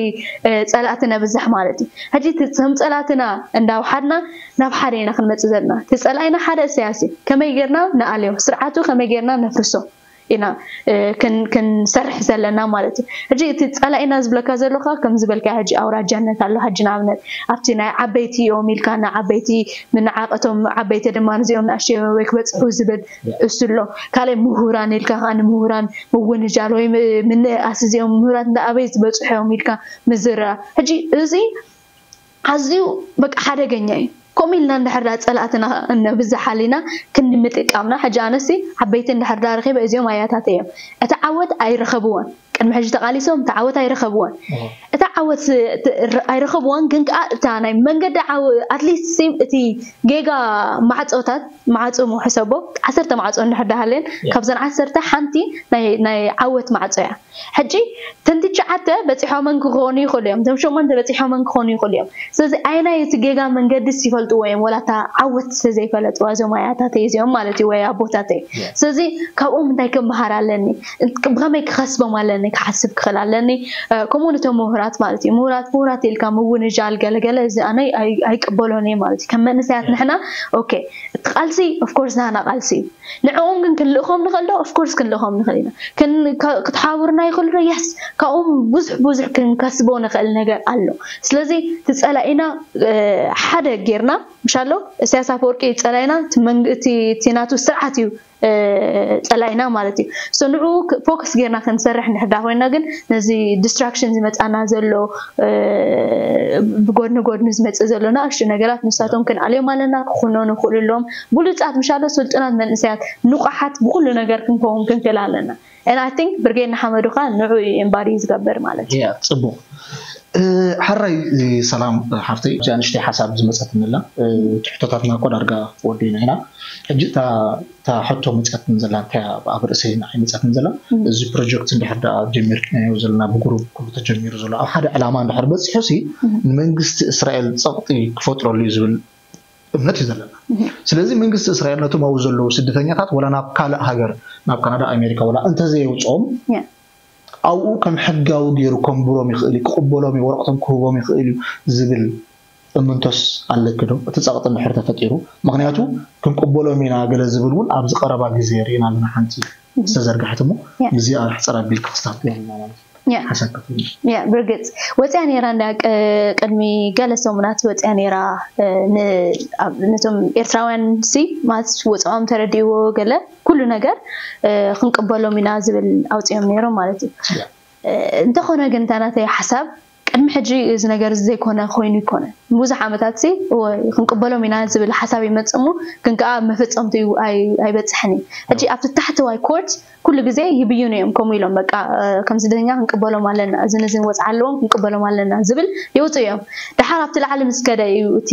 ፀላእቲ ነብዛሕ ማለት እዩ። ሕጂ እቶም ፀላእትና እንዳውሓድና ናብ ሓደ ኢና ክንመፅእ ዘለና። እቲ ፀላኢና ሓደ እሳያስ እዩ። ከመይ ጌርና ንኣልዮ ስርዓቱ ከመይ ጌርና ነፍርሶ ኢና ክንሰርሕ ዘለና ማለት እዩ። ሕጂ እቲ ፀላኢና ዝብለካ ዘለካ ከም ዝበልካ ሕጂ ኣውራጃነት ኣሎ። ሕጂ ንኣብነት ኣብቲ ናይ ዓበይቲ እዮም ኢልካ ንዓበይቲ ምንዓቐቶም ዓበይቲ ድማ እዚኦም ንኣሽተዮ ወይ ክበፅሑ ዝብል እሱ ኣሎ። ካልእ ምሁራን ኢልካ ከዓ ንምሁራን ምውንጃል ወይ ምንእኣስ እዚኦም ምሁራት እንዳ ኣበይ ዝበፅሑ እዮም ኢልካ ምዝራ። ሕጂ እዚ ኣዝዩ በቃ ሓደገኛ እዩ። ከምኡ ኢልና እንድሕር ዳ ፀላእትና ነብዝሕ ኣሊና ክንምጥቃምና ሕጂ ኣነሲ ዓበይቲ እንድሕር ዳ ረኺበ እዚኦም ኣያታት እዮም። እቲ ዓወት ኣይረኸብዎን። ቅድሚ ሕጂ ተቓሊሶም እቲ ዓወት ኣይረኸብዎን። እቲ ዓወት ስ- ት- ር- ኣይረኸብዎን ግን ከዓ እታ ናይ መንገዲ ዓው ኣትሊስት ሲ እቲ ጌጋ ማዕፆታት ማዕፆ ሞ ሕሰቦ ዓሰርተ ማዕፆ እንድሕር ዳሃለን ካብዘን ዓሰርተ ሓንቲ ናይ ናይ ዓወት ማዕፆ እያ። ሕጂ ተን ትሽዓተ በፂሖመን ክኾኑ ይኽእሉ እዮም፣ ተን ሸሞንተ በፂሖመን ክኾኑ ይኽእሉ እዮም። ስለዚ ኣየናይ እቲ ጌጋ መንገድስ ይፈልጥዎ እዮም፣ ወላ እታ ዓወት ስለዘይፈለጥዋ እዞም ኣያታተይ እዚኦም ማለት እዩ ወይ ኣቦታተይ። ስለዚ ካብኦም እንታይ ክምሃር ኣለኒ፣ ብኸመይ ክኸስቦም ኣለኒ ክሓስብ ክኽእል ኣለኒ። ከምኡ ንቶም ምሁራት ማለት እዩ ምሁራት ምሁራት ኢልካ ምውንጃል ገለገለ እዚ ኣነ ኣይቅበሎን እየ ማለት እዩ። ከም መንእሰያት ንሕና ኦኬ እቲ ቃልሲ ኦፍኮርስ ናና ቃልሲ እዩ። ንዕኦም ግን ክንልእኾም ንኽእል ዶ? ኦፍኮርስ ክንልእኾም ንኽእል ኢና። ክትሓብሩና ይኽእሉ ዶ? የስ ካብኦም ብዙሕ ብዙሕ ክንከስቦ ንኽእል ነገር ኣሎ። ስለዚ እቲ ፀላኢና ሓደ ጌርና ምሻሎ እሳያስ ኣፈወርቂ ፀላኢና እቲ ናቱ ስርዓት እዩ። ፀላኢና ማለት እዩ። ንዑ ፎከስ ጌርና ክንሰርሕ እንድሕር ኮይና ግን ነዚ ዲስትራክሽን ዝመፃና ዘሎ ብጎድኒ ጎድኒ ዝመፅእ ዘሎ ንኣሽቱ ነገራት ንሳቶም ክንኣልዮም ኣለና። ክኹነኑ ክኽእሉ ኣለዎም። ብሉፃት ምሻሎ ስልጡናት መንእሰያት ንቑሓት ብኩሉ ነገር ክንከውን ክንክእል ኣለና። And I think ብርጌድ ንሓመዱ ኸዓ ንዑ እዩ ኤምባዲ ዝገብር ማለት እዩ። ጽቡቕ። ሓራይ ሰላም ሓፍተይ፣ እዚኣ ንእሽተይ ሓሳብ ዝመፀትንላ ትሕቶታትና እኮ ዳርጋ ወዲና ኢና። ሕጂ እታ ሕቶ መፅኣትን ዘላ እንታይ ኣብ ርእሰይ ንዓይ መፅኣትን ዘላ እዚ ፕሮጀክት እንድሕር ደኣ ጀሚርናዮ ዘለና ብግሩፕ ኩሉ ተጀሚሩ ዘሎ ኣብ ሓደ ዕላማ እንድሕር በፂሑ ሲ ንመንግስቲ እስራኤል ፀቕጢ ክፈጥረሉ እዩ ዝብል እምነት እዩ ዘለና። ስለዚ መንግስቲ እስራኤል ነቶም ኣብኡ ዘለዉ ስደተኛታት ወላ ናብ ካልእ ሃገር ናብ ካናዳ ኣሜሪካ ወላ እንተዘየውፅኦም ኣብኡ ከም ሕጋዊ ገይሩ ከንብሮም ይኽእል እዩ፣ ክቕበሎም እዩ፣ ወረቕቶም ክህቦም ይኽእል እዩ ዝብል እምንቶስ ኣለኪ ዶ? እቲ ፀቕጢ እንድሕር ተፈጢሩ፣ ምኽንያቱ ክንቅበሎም ኢና ገለ ዝብል እውን ኣብዚ ቀረባ ግዜ ርኢና ኣለና። ሓንቲ ዝተዘርግሐት እሞ ምስዚኣ ሕፅር ኣቢልኪ ክስታፍ ገይርና ማለት እዩ። ሓሳብ ክትህቢ። ብርግፅ ወፅያ ነይራ እንዳ ቅድሚ ገለ ሰሙናት ወፅያ ነይራ። ነቶም ኤርትራውያን ሲ ማለት ወፅዖም ተረዲእዎ ገለ ኩሉ ነገር ክንቅበሎም ኢና ዝብል ኣውፅኦም ነይሮም ማለት እዩ። እንተኾነ ግን እታ ናተይ ሓሳብ ቅድሚ ሕጂ እዚ ነገር እዚ ዘይኮነ ኮይኑ ይኮነ ብዙሕ ዓመታት ሲ ክንቅበሎም ኢና ዝብል ሓሳብ ይመፅእ እሞ ግን ከዓ መፈፀምቲ ኣይበፅሕን እዩ። ሕጂ ኣብቲ ታሕተዋይ ኮርት ኩሉ ግዜ ይብይኑ እዮም ከምኡ ኢሎም በቃ ከም ስደተኛ ክንቅበሎም ኣለና፣ እዝን እዝን ወፅዓ ኣለዎም ክንቅበሎም ኣለና ዝብል የውፅኡ እዮም። ድሓር ኣብቲ ላዕሊ ምስ ከደ እዩ እቲ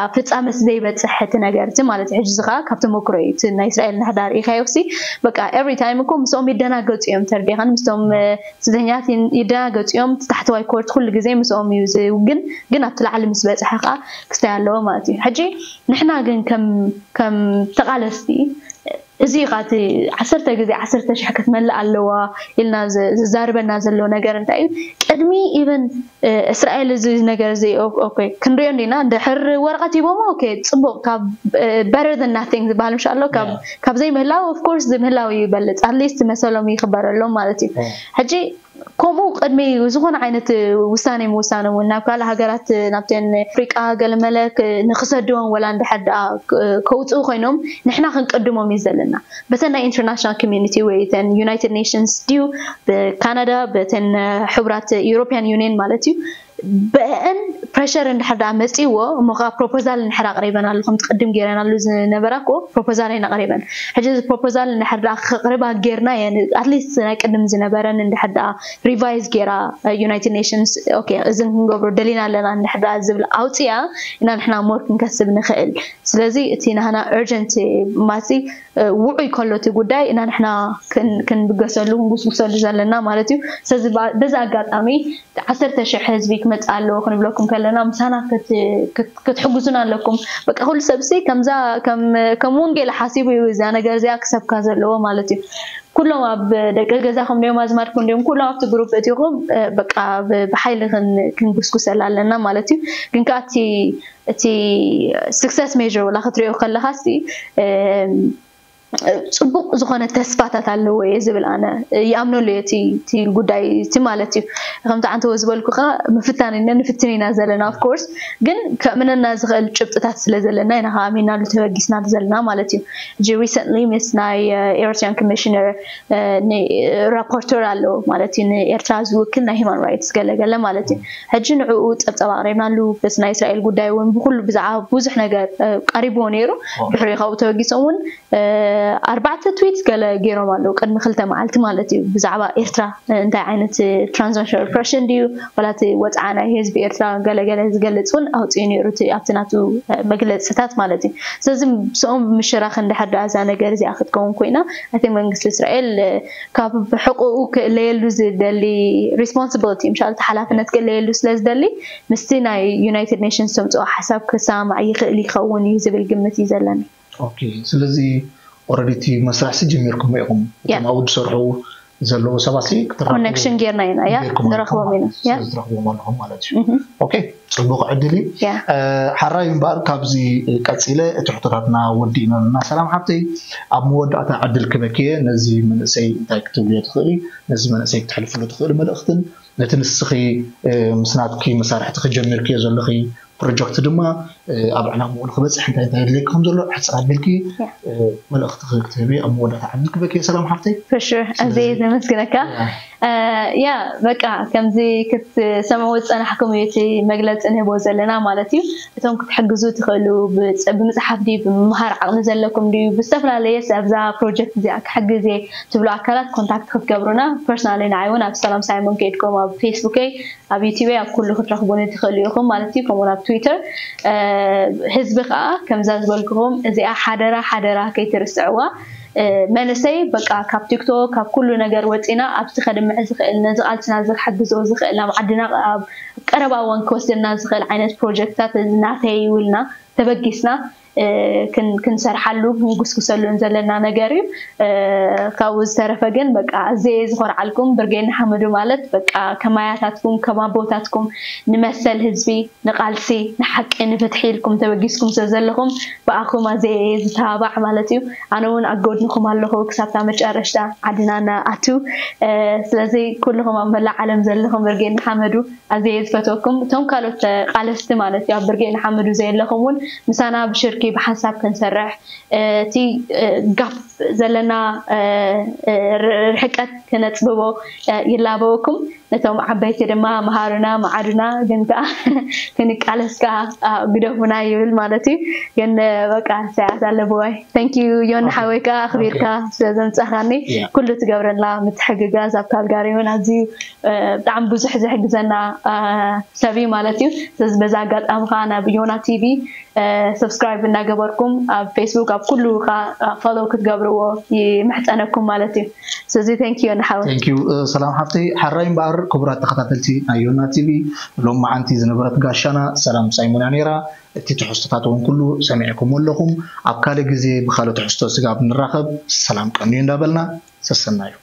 ኣብ ፍፃመ ዘይበፅሕ እቲ ነገር እቲ ማለት እዩ። ሕጂ እዚ ከዓ ካብ ተመክሮ እዩ። እቲ ናይ እስራኤል እንድሕር ርኢኻዮ ሲ በቃ ኤቭሪ ታይም እኮ ምስኦም ይደናገፁ እዮም። ተርዲኻን ምስቶም ስደተኛታት ይደናገፁ እዮም። እቲ ታሕተዋይ ኮርት ኩሉ ግዜ ምስኦም እዩ ዝውግን፣ ግን ኣብቲ ላዕሊ ምስ በፅሐ ከዓ ክስታይ ኣለዎ ማለት እዩ። ሕጂ ንሕና ግን ከም ከም ተቓለስቲ እዚ ዩ እቲ ዓሰርተ ግዜ ዓሰርተ ሽሕ ክትመልእ ኣለዋ ኢልና ዝ- ዝዛርበና ዘሎ ነገር እንታይ እዩ? ቅድሚ ኢቨን እስራኤል እዚ ነገር እዚ ኦኬ ክንሪኦ እንዲና፣ እንድሕር ወረቐት ሂቦሞ ኦኬ ፅቡቕ፣ ካብ better than nothing ዝበሃል ምሻ ኣሎ። ካብ ካብ ዘይምህላው of course ምህላው ይበልፅ፣ at least መሰሎም ይኽበረሎም ማለት እዩ። ሕጂ ከምኡ ቅድሚ ዝኾነ ዓይነት ውሳኔ ምውሳኖም እውን ናብ ካልእ ሃገራት ናብተን ኣፍሪቃ ገለመለ ክ- ንክሰድዎም ወላ እንድሕር ደኣ ክ- ከውፅኡ ኮይኖም ንሕና ክንቅድሞም እዩ ዘለና። በተን ናይ international community ወይ ተን United Nations ድዩ ብካናዳ በተን ሕቡራት European Union ማለት እዩ ብአን pressure እንድሕር ደኣ መፂዎ እሞ ከዓ proposal እንድሕር ኣቅሪበን ኣለኹም ትቅድም ገይረን ኣሉ ዝነበራ እኮ proposal ኣይን ኣቅሪበን። ሕጂ እዚ proposal እንድሕር ደኣ ክቅርባ ጌርና የን at least ናይ ቅድም ዝነበረን እንድሕር ደኣ revise ጌራ United Nations okay እዚ ክንገብሮ ደሊና ኣለና እንድሕር ደኣ ዝብል ኣውፅያ ኢና ንሕና more ክንከስብ ንኽእል። ስለዚ እቲ ናህና urgent ማሲ ውዑይ ከሎ እቲ ጉዳይ ኢና ንሕና ክን- ክንብገሰሉ ክንጉስጉሰሉ ዘለና ማለት እዩ። ስለዚ ባ- በዚ ኣጋጣሚ ዓሰርተ ሽሕ ህዝቢ ክመፅእ ኣለዎ ክንብለኩም ከለና ምሳና ክት- ክት- ክትሕግዙና ኣለኩም። በቃ ኩሉ ሰብሲ ከምዛ ከም ከም ወንጌል ሓሲቡ እዩ እዛ ነገር እዚኣ ክሰብካ ዘለዎ ማለት እዩ። ኩሎም ኣብ ደቂ ገዛኹም እንዲዮም ኣዝማድኩም እንዲዮም ኩሎም ኣብቲ ግሩፕ እቲኹም በቃ ብ- ብሓይሊ ክን- ክንጉስጉሰላ ኣለና ማለት እዩ። ግን ከዓ እቲ እቲ success measure ወላ ክትሪኦ ከለካ ሲ ፅቡቅ ዝኮነ ተስፋታት ኣለዎ እየ ዝብል ኣነ ይኣምነሉ እየ እቲ ጉዳይ እቲ ማለት እዩ። ከምቲ ዓንተወ ዝበልኩካ ምፍታን ነ ንፍትን ኢና ዘለና of course ግን ከእምነና ዝኽእል ጭብጥታት ስለ ዘለና ኢና ከኣሚናሉ ተበጊስናሉ ዘለና ማለት እዩ። ሕጂ recently ምስ ናይ Eritrean commissioner rapporteur ኣሎ ማለት እዩ ንኤርትራ ዝውክል ናይ human rights ገለገለ ማለት እዩ። ሕጂ ንዕኡ ፀብፀብ ኣቅሪብናሉ በዚ ናይ እስራኤል ጉዳይ እውን ብኩሉ ብዛዕባ ብዙሕ ነገር ቀሪብዎ ነይሩ። ድሕሪ ካብኡ ተበጊሶም እውን ኣርባዕተ tweet ገለ ገይሮም ኣለዉ ቅድሚ ክልተ መዓልቲ ማለት እዩ ብዛዕባ ኤርትራ እንታይ ዓይነት transnational oppression ድዩ ወላ እቲ ወፅዓ ናይ ህዝቢ ኤርትራ ገለገለ ዝገልፅ እውን ኣውፅኡ ነይሩ እቲ ኣብቲ ናቱ መግለፅታት ማለት እዩ። ስለዚ ምስኦም ብምሽራኽ እንድሕር ደኣ እዛ ነገር እዚኣ ክትከውን ኮይና እቲ መንግስቲ እስራኤል ካብ ብሕቁኡ ክእለየሉ ዝደሊ responsibility ምሻል እቲ ሓላፍነት ክእለየሉ ስለ ዝደሊ ምስቲ ናይ United Nations ዘምፅኦ ሓሳብ ክሰማማዕ ይኽእል ይኸውን እዩ ዝብል ግምት እዩ ዘለኒ። ስለዚ already እቲ መስራሕሲ ጀሚርኩም ኢኹም እቶም ኣብኡ ዝሰርሑ ዘለዉ ሰባት connection ጌርና ኢና ያ ንረኽቦም ኢና ትረኽቦም ኣለኹም ማለት እዩ። ፅቡቕ ዕድል እዩ። ሓራይ እምበኣር ካብዚ ቀፂለ እቲ ሕቶታትና ወዲእና ኣለና። ሰላም ሓብተይ ኣብ መወዳእታ ዕድል ክበክየ ነዚ መንእሰይ እንታይ ክትብልዮ ትኽእሊ ነዚ መንእሰይ ክትሕልፍሉ ትኽእሊ መልእኽትን ነቲ ንስኺ ምስ ናትኪ መሳርሕቲ ክጀሚርክዮ ዘለኺ ፕሮጀክት ድማ ኣብ ዕላምኡ ንክበፅሕ እንታይ እንታይ የድልየኪ ከም ዘሎ ሕፅር ኣቢልኪ መልእኽቲ ክትህቢ ኣብ መወዳእታ ዕድል ክበክየ ሰላም ሓፍተይ። ኣዝየ ዘመስግነካ። ያ በቃ ከምዚ ክትሰምዑ ዝፀናሕኩም እዩ እቲ መግለፂ ንህቦ ዘለና ማለት እዩ። እቶም ክትሕግዙ ትኽእሉ ብምፅሓፍ ድዩ ብምምሃር ዓቕሚ ዘለኩም ድዩ ብዝተፈላለየ ኣብዛ ፕሮጀክት እዚኣ ክሕግዝ እየ ትብሉ ኣካላት ኮንታክት ክትገብሩና personally ንዓይ እውን ኣብ ሰላም ሳይሞን ከይድኩም ኣብ ፌስቡከይ ኣብ ዩቲበይ ኣብ ኩሉ ክትረኽቡኒ ትኽእሉ ኢኹም ማለት እዩ። ከምኡውን ኣብ ትዊተር ህዝቢ ከዓ ከምዛ ዝበልኩኹም እዚኣ ሓደራ ሓደራ ከይትርስዕዋ። መንእሰይ በቃ ካብ ቲክቶክ ካብ ኩሉ ነገር ወፂና ኣብዚ ከድምዕ ዝኽእል ነዚ ቃልስና እዚ ክሕግዞ ዝኽእል ናብ ዓድና ኣብ ቀረባ እዋን ክወስደና ዝኽእል ዓይነት ፕሮጀክትታት እዚ ናተይ ይብልና ተበጊስና ክንሰርሓሉ ክንጉስጉሰሉን ዘለና ነገር እዩ። ካብኡ ዝተረፈ ግን በቃ ኣዘየ ዝኾርዓልኩም ብርጌድ ንሓመዱ ማለት በቃ ከማያታትኩም ከማቦታትኩም ንመሰል ህዝቢ ንቓልሲ ንሓቂ ንፍትሒ ኢልኩም ተበጊስኩም ስለ ዘለኹም ብኣኹም ኣዘየ እየ ዝተባባዕ ማለት እዩ። ኣነ እውን ኣብ ጎድንኹም ኣለኹ ክሳብታ መጨረሽታ ዓድና ንኣቱ። ስለዚ ኩልኹም ኣብ መላእ ዓለም ዘለኹም ብርጌድ ንሓመዱ ኣዝየ ዝፈትወኩም እቶም ካልኦት ተቓለስቲ ማለት እዩ ኣብ ብርጌድ ንሓመዱ ዘየለኹም እውን ምሳና ብሽርኪ ብሓንሳብ ክንሰርሕ እቲ ጋፕ ዘለና ርሕቀት ክነፅብቦ ይላበወኩም። ነቶም ዓበይቲ ድማ መሃሩና መዓዱና ግን ከዓ ክንቃለስ ከዓ ግደፉና ይብል ማለት እዩ። ግን በቃ ሰያት ኣለብዋይ thank you ዮኒ ሓወይ ከዓ ኣኽቢርካ ስለዘምፃኻኒ ኩሉ ትገብረላ ምትሕግጋዝ ኣብ ካልጋሪ እውን ኣዝዩ ብጣዕሚ ብዙሕ ዝሕግዘና ሰብ እዩ ማለት እዩ። ስለዚ በዛ ኣጋጣሚ ከዓ ናብ ዮና ቲቪ subscribe እናገበርኩም ኣብ ፌስቡክ ኣብ ኩሉ ከዓ follow ክትገብሩ ክትገብርዎ ይምሕጸነኩም ማለት እዩ። ስለዚ thank you ንሓወይ። Thank you ሰላም ሓፍተይ። ሓራይ እምበኣር ክቡራት ተኸታተልቲ ናይ ዮና ቲቪ፣ ሎም መዓንቲ ዝነበረት ጋሻና ሰላም ሳይሞን እያ ነይራ። እቲ ትሕዝቶታት እውን ኩሉ ሰሚዕኩም ኣለኹም። ኣብ ካልእ ግዜ ብኻልእ ትሕዝቶ ስጋብ ንራኸብ ሰላም ቀንዩ እንዳበልና ሰሰናዩ።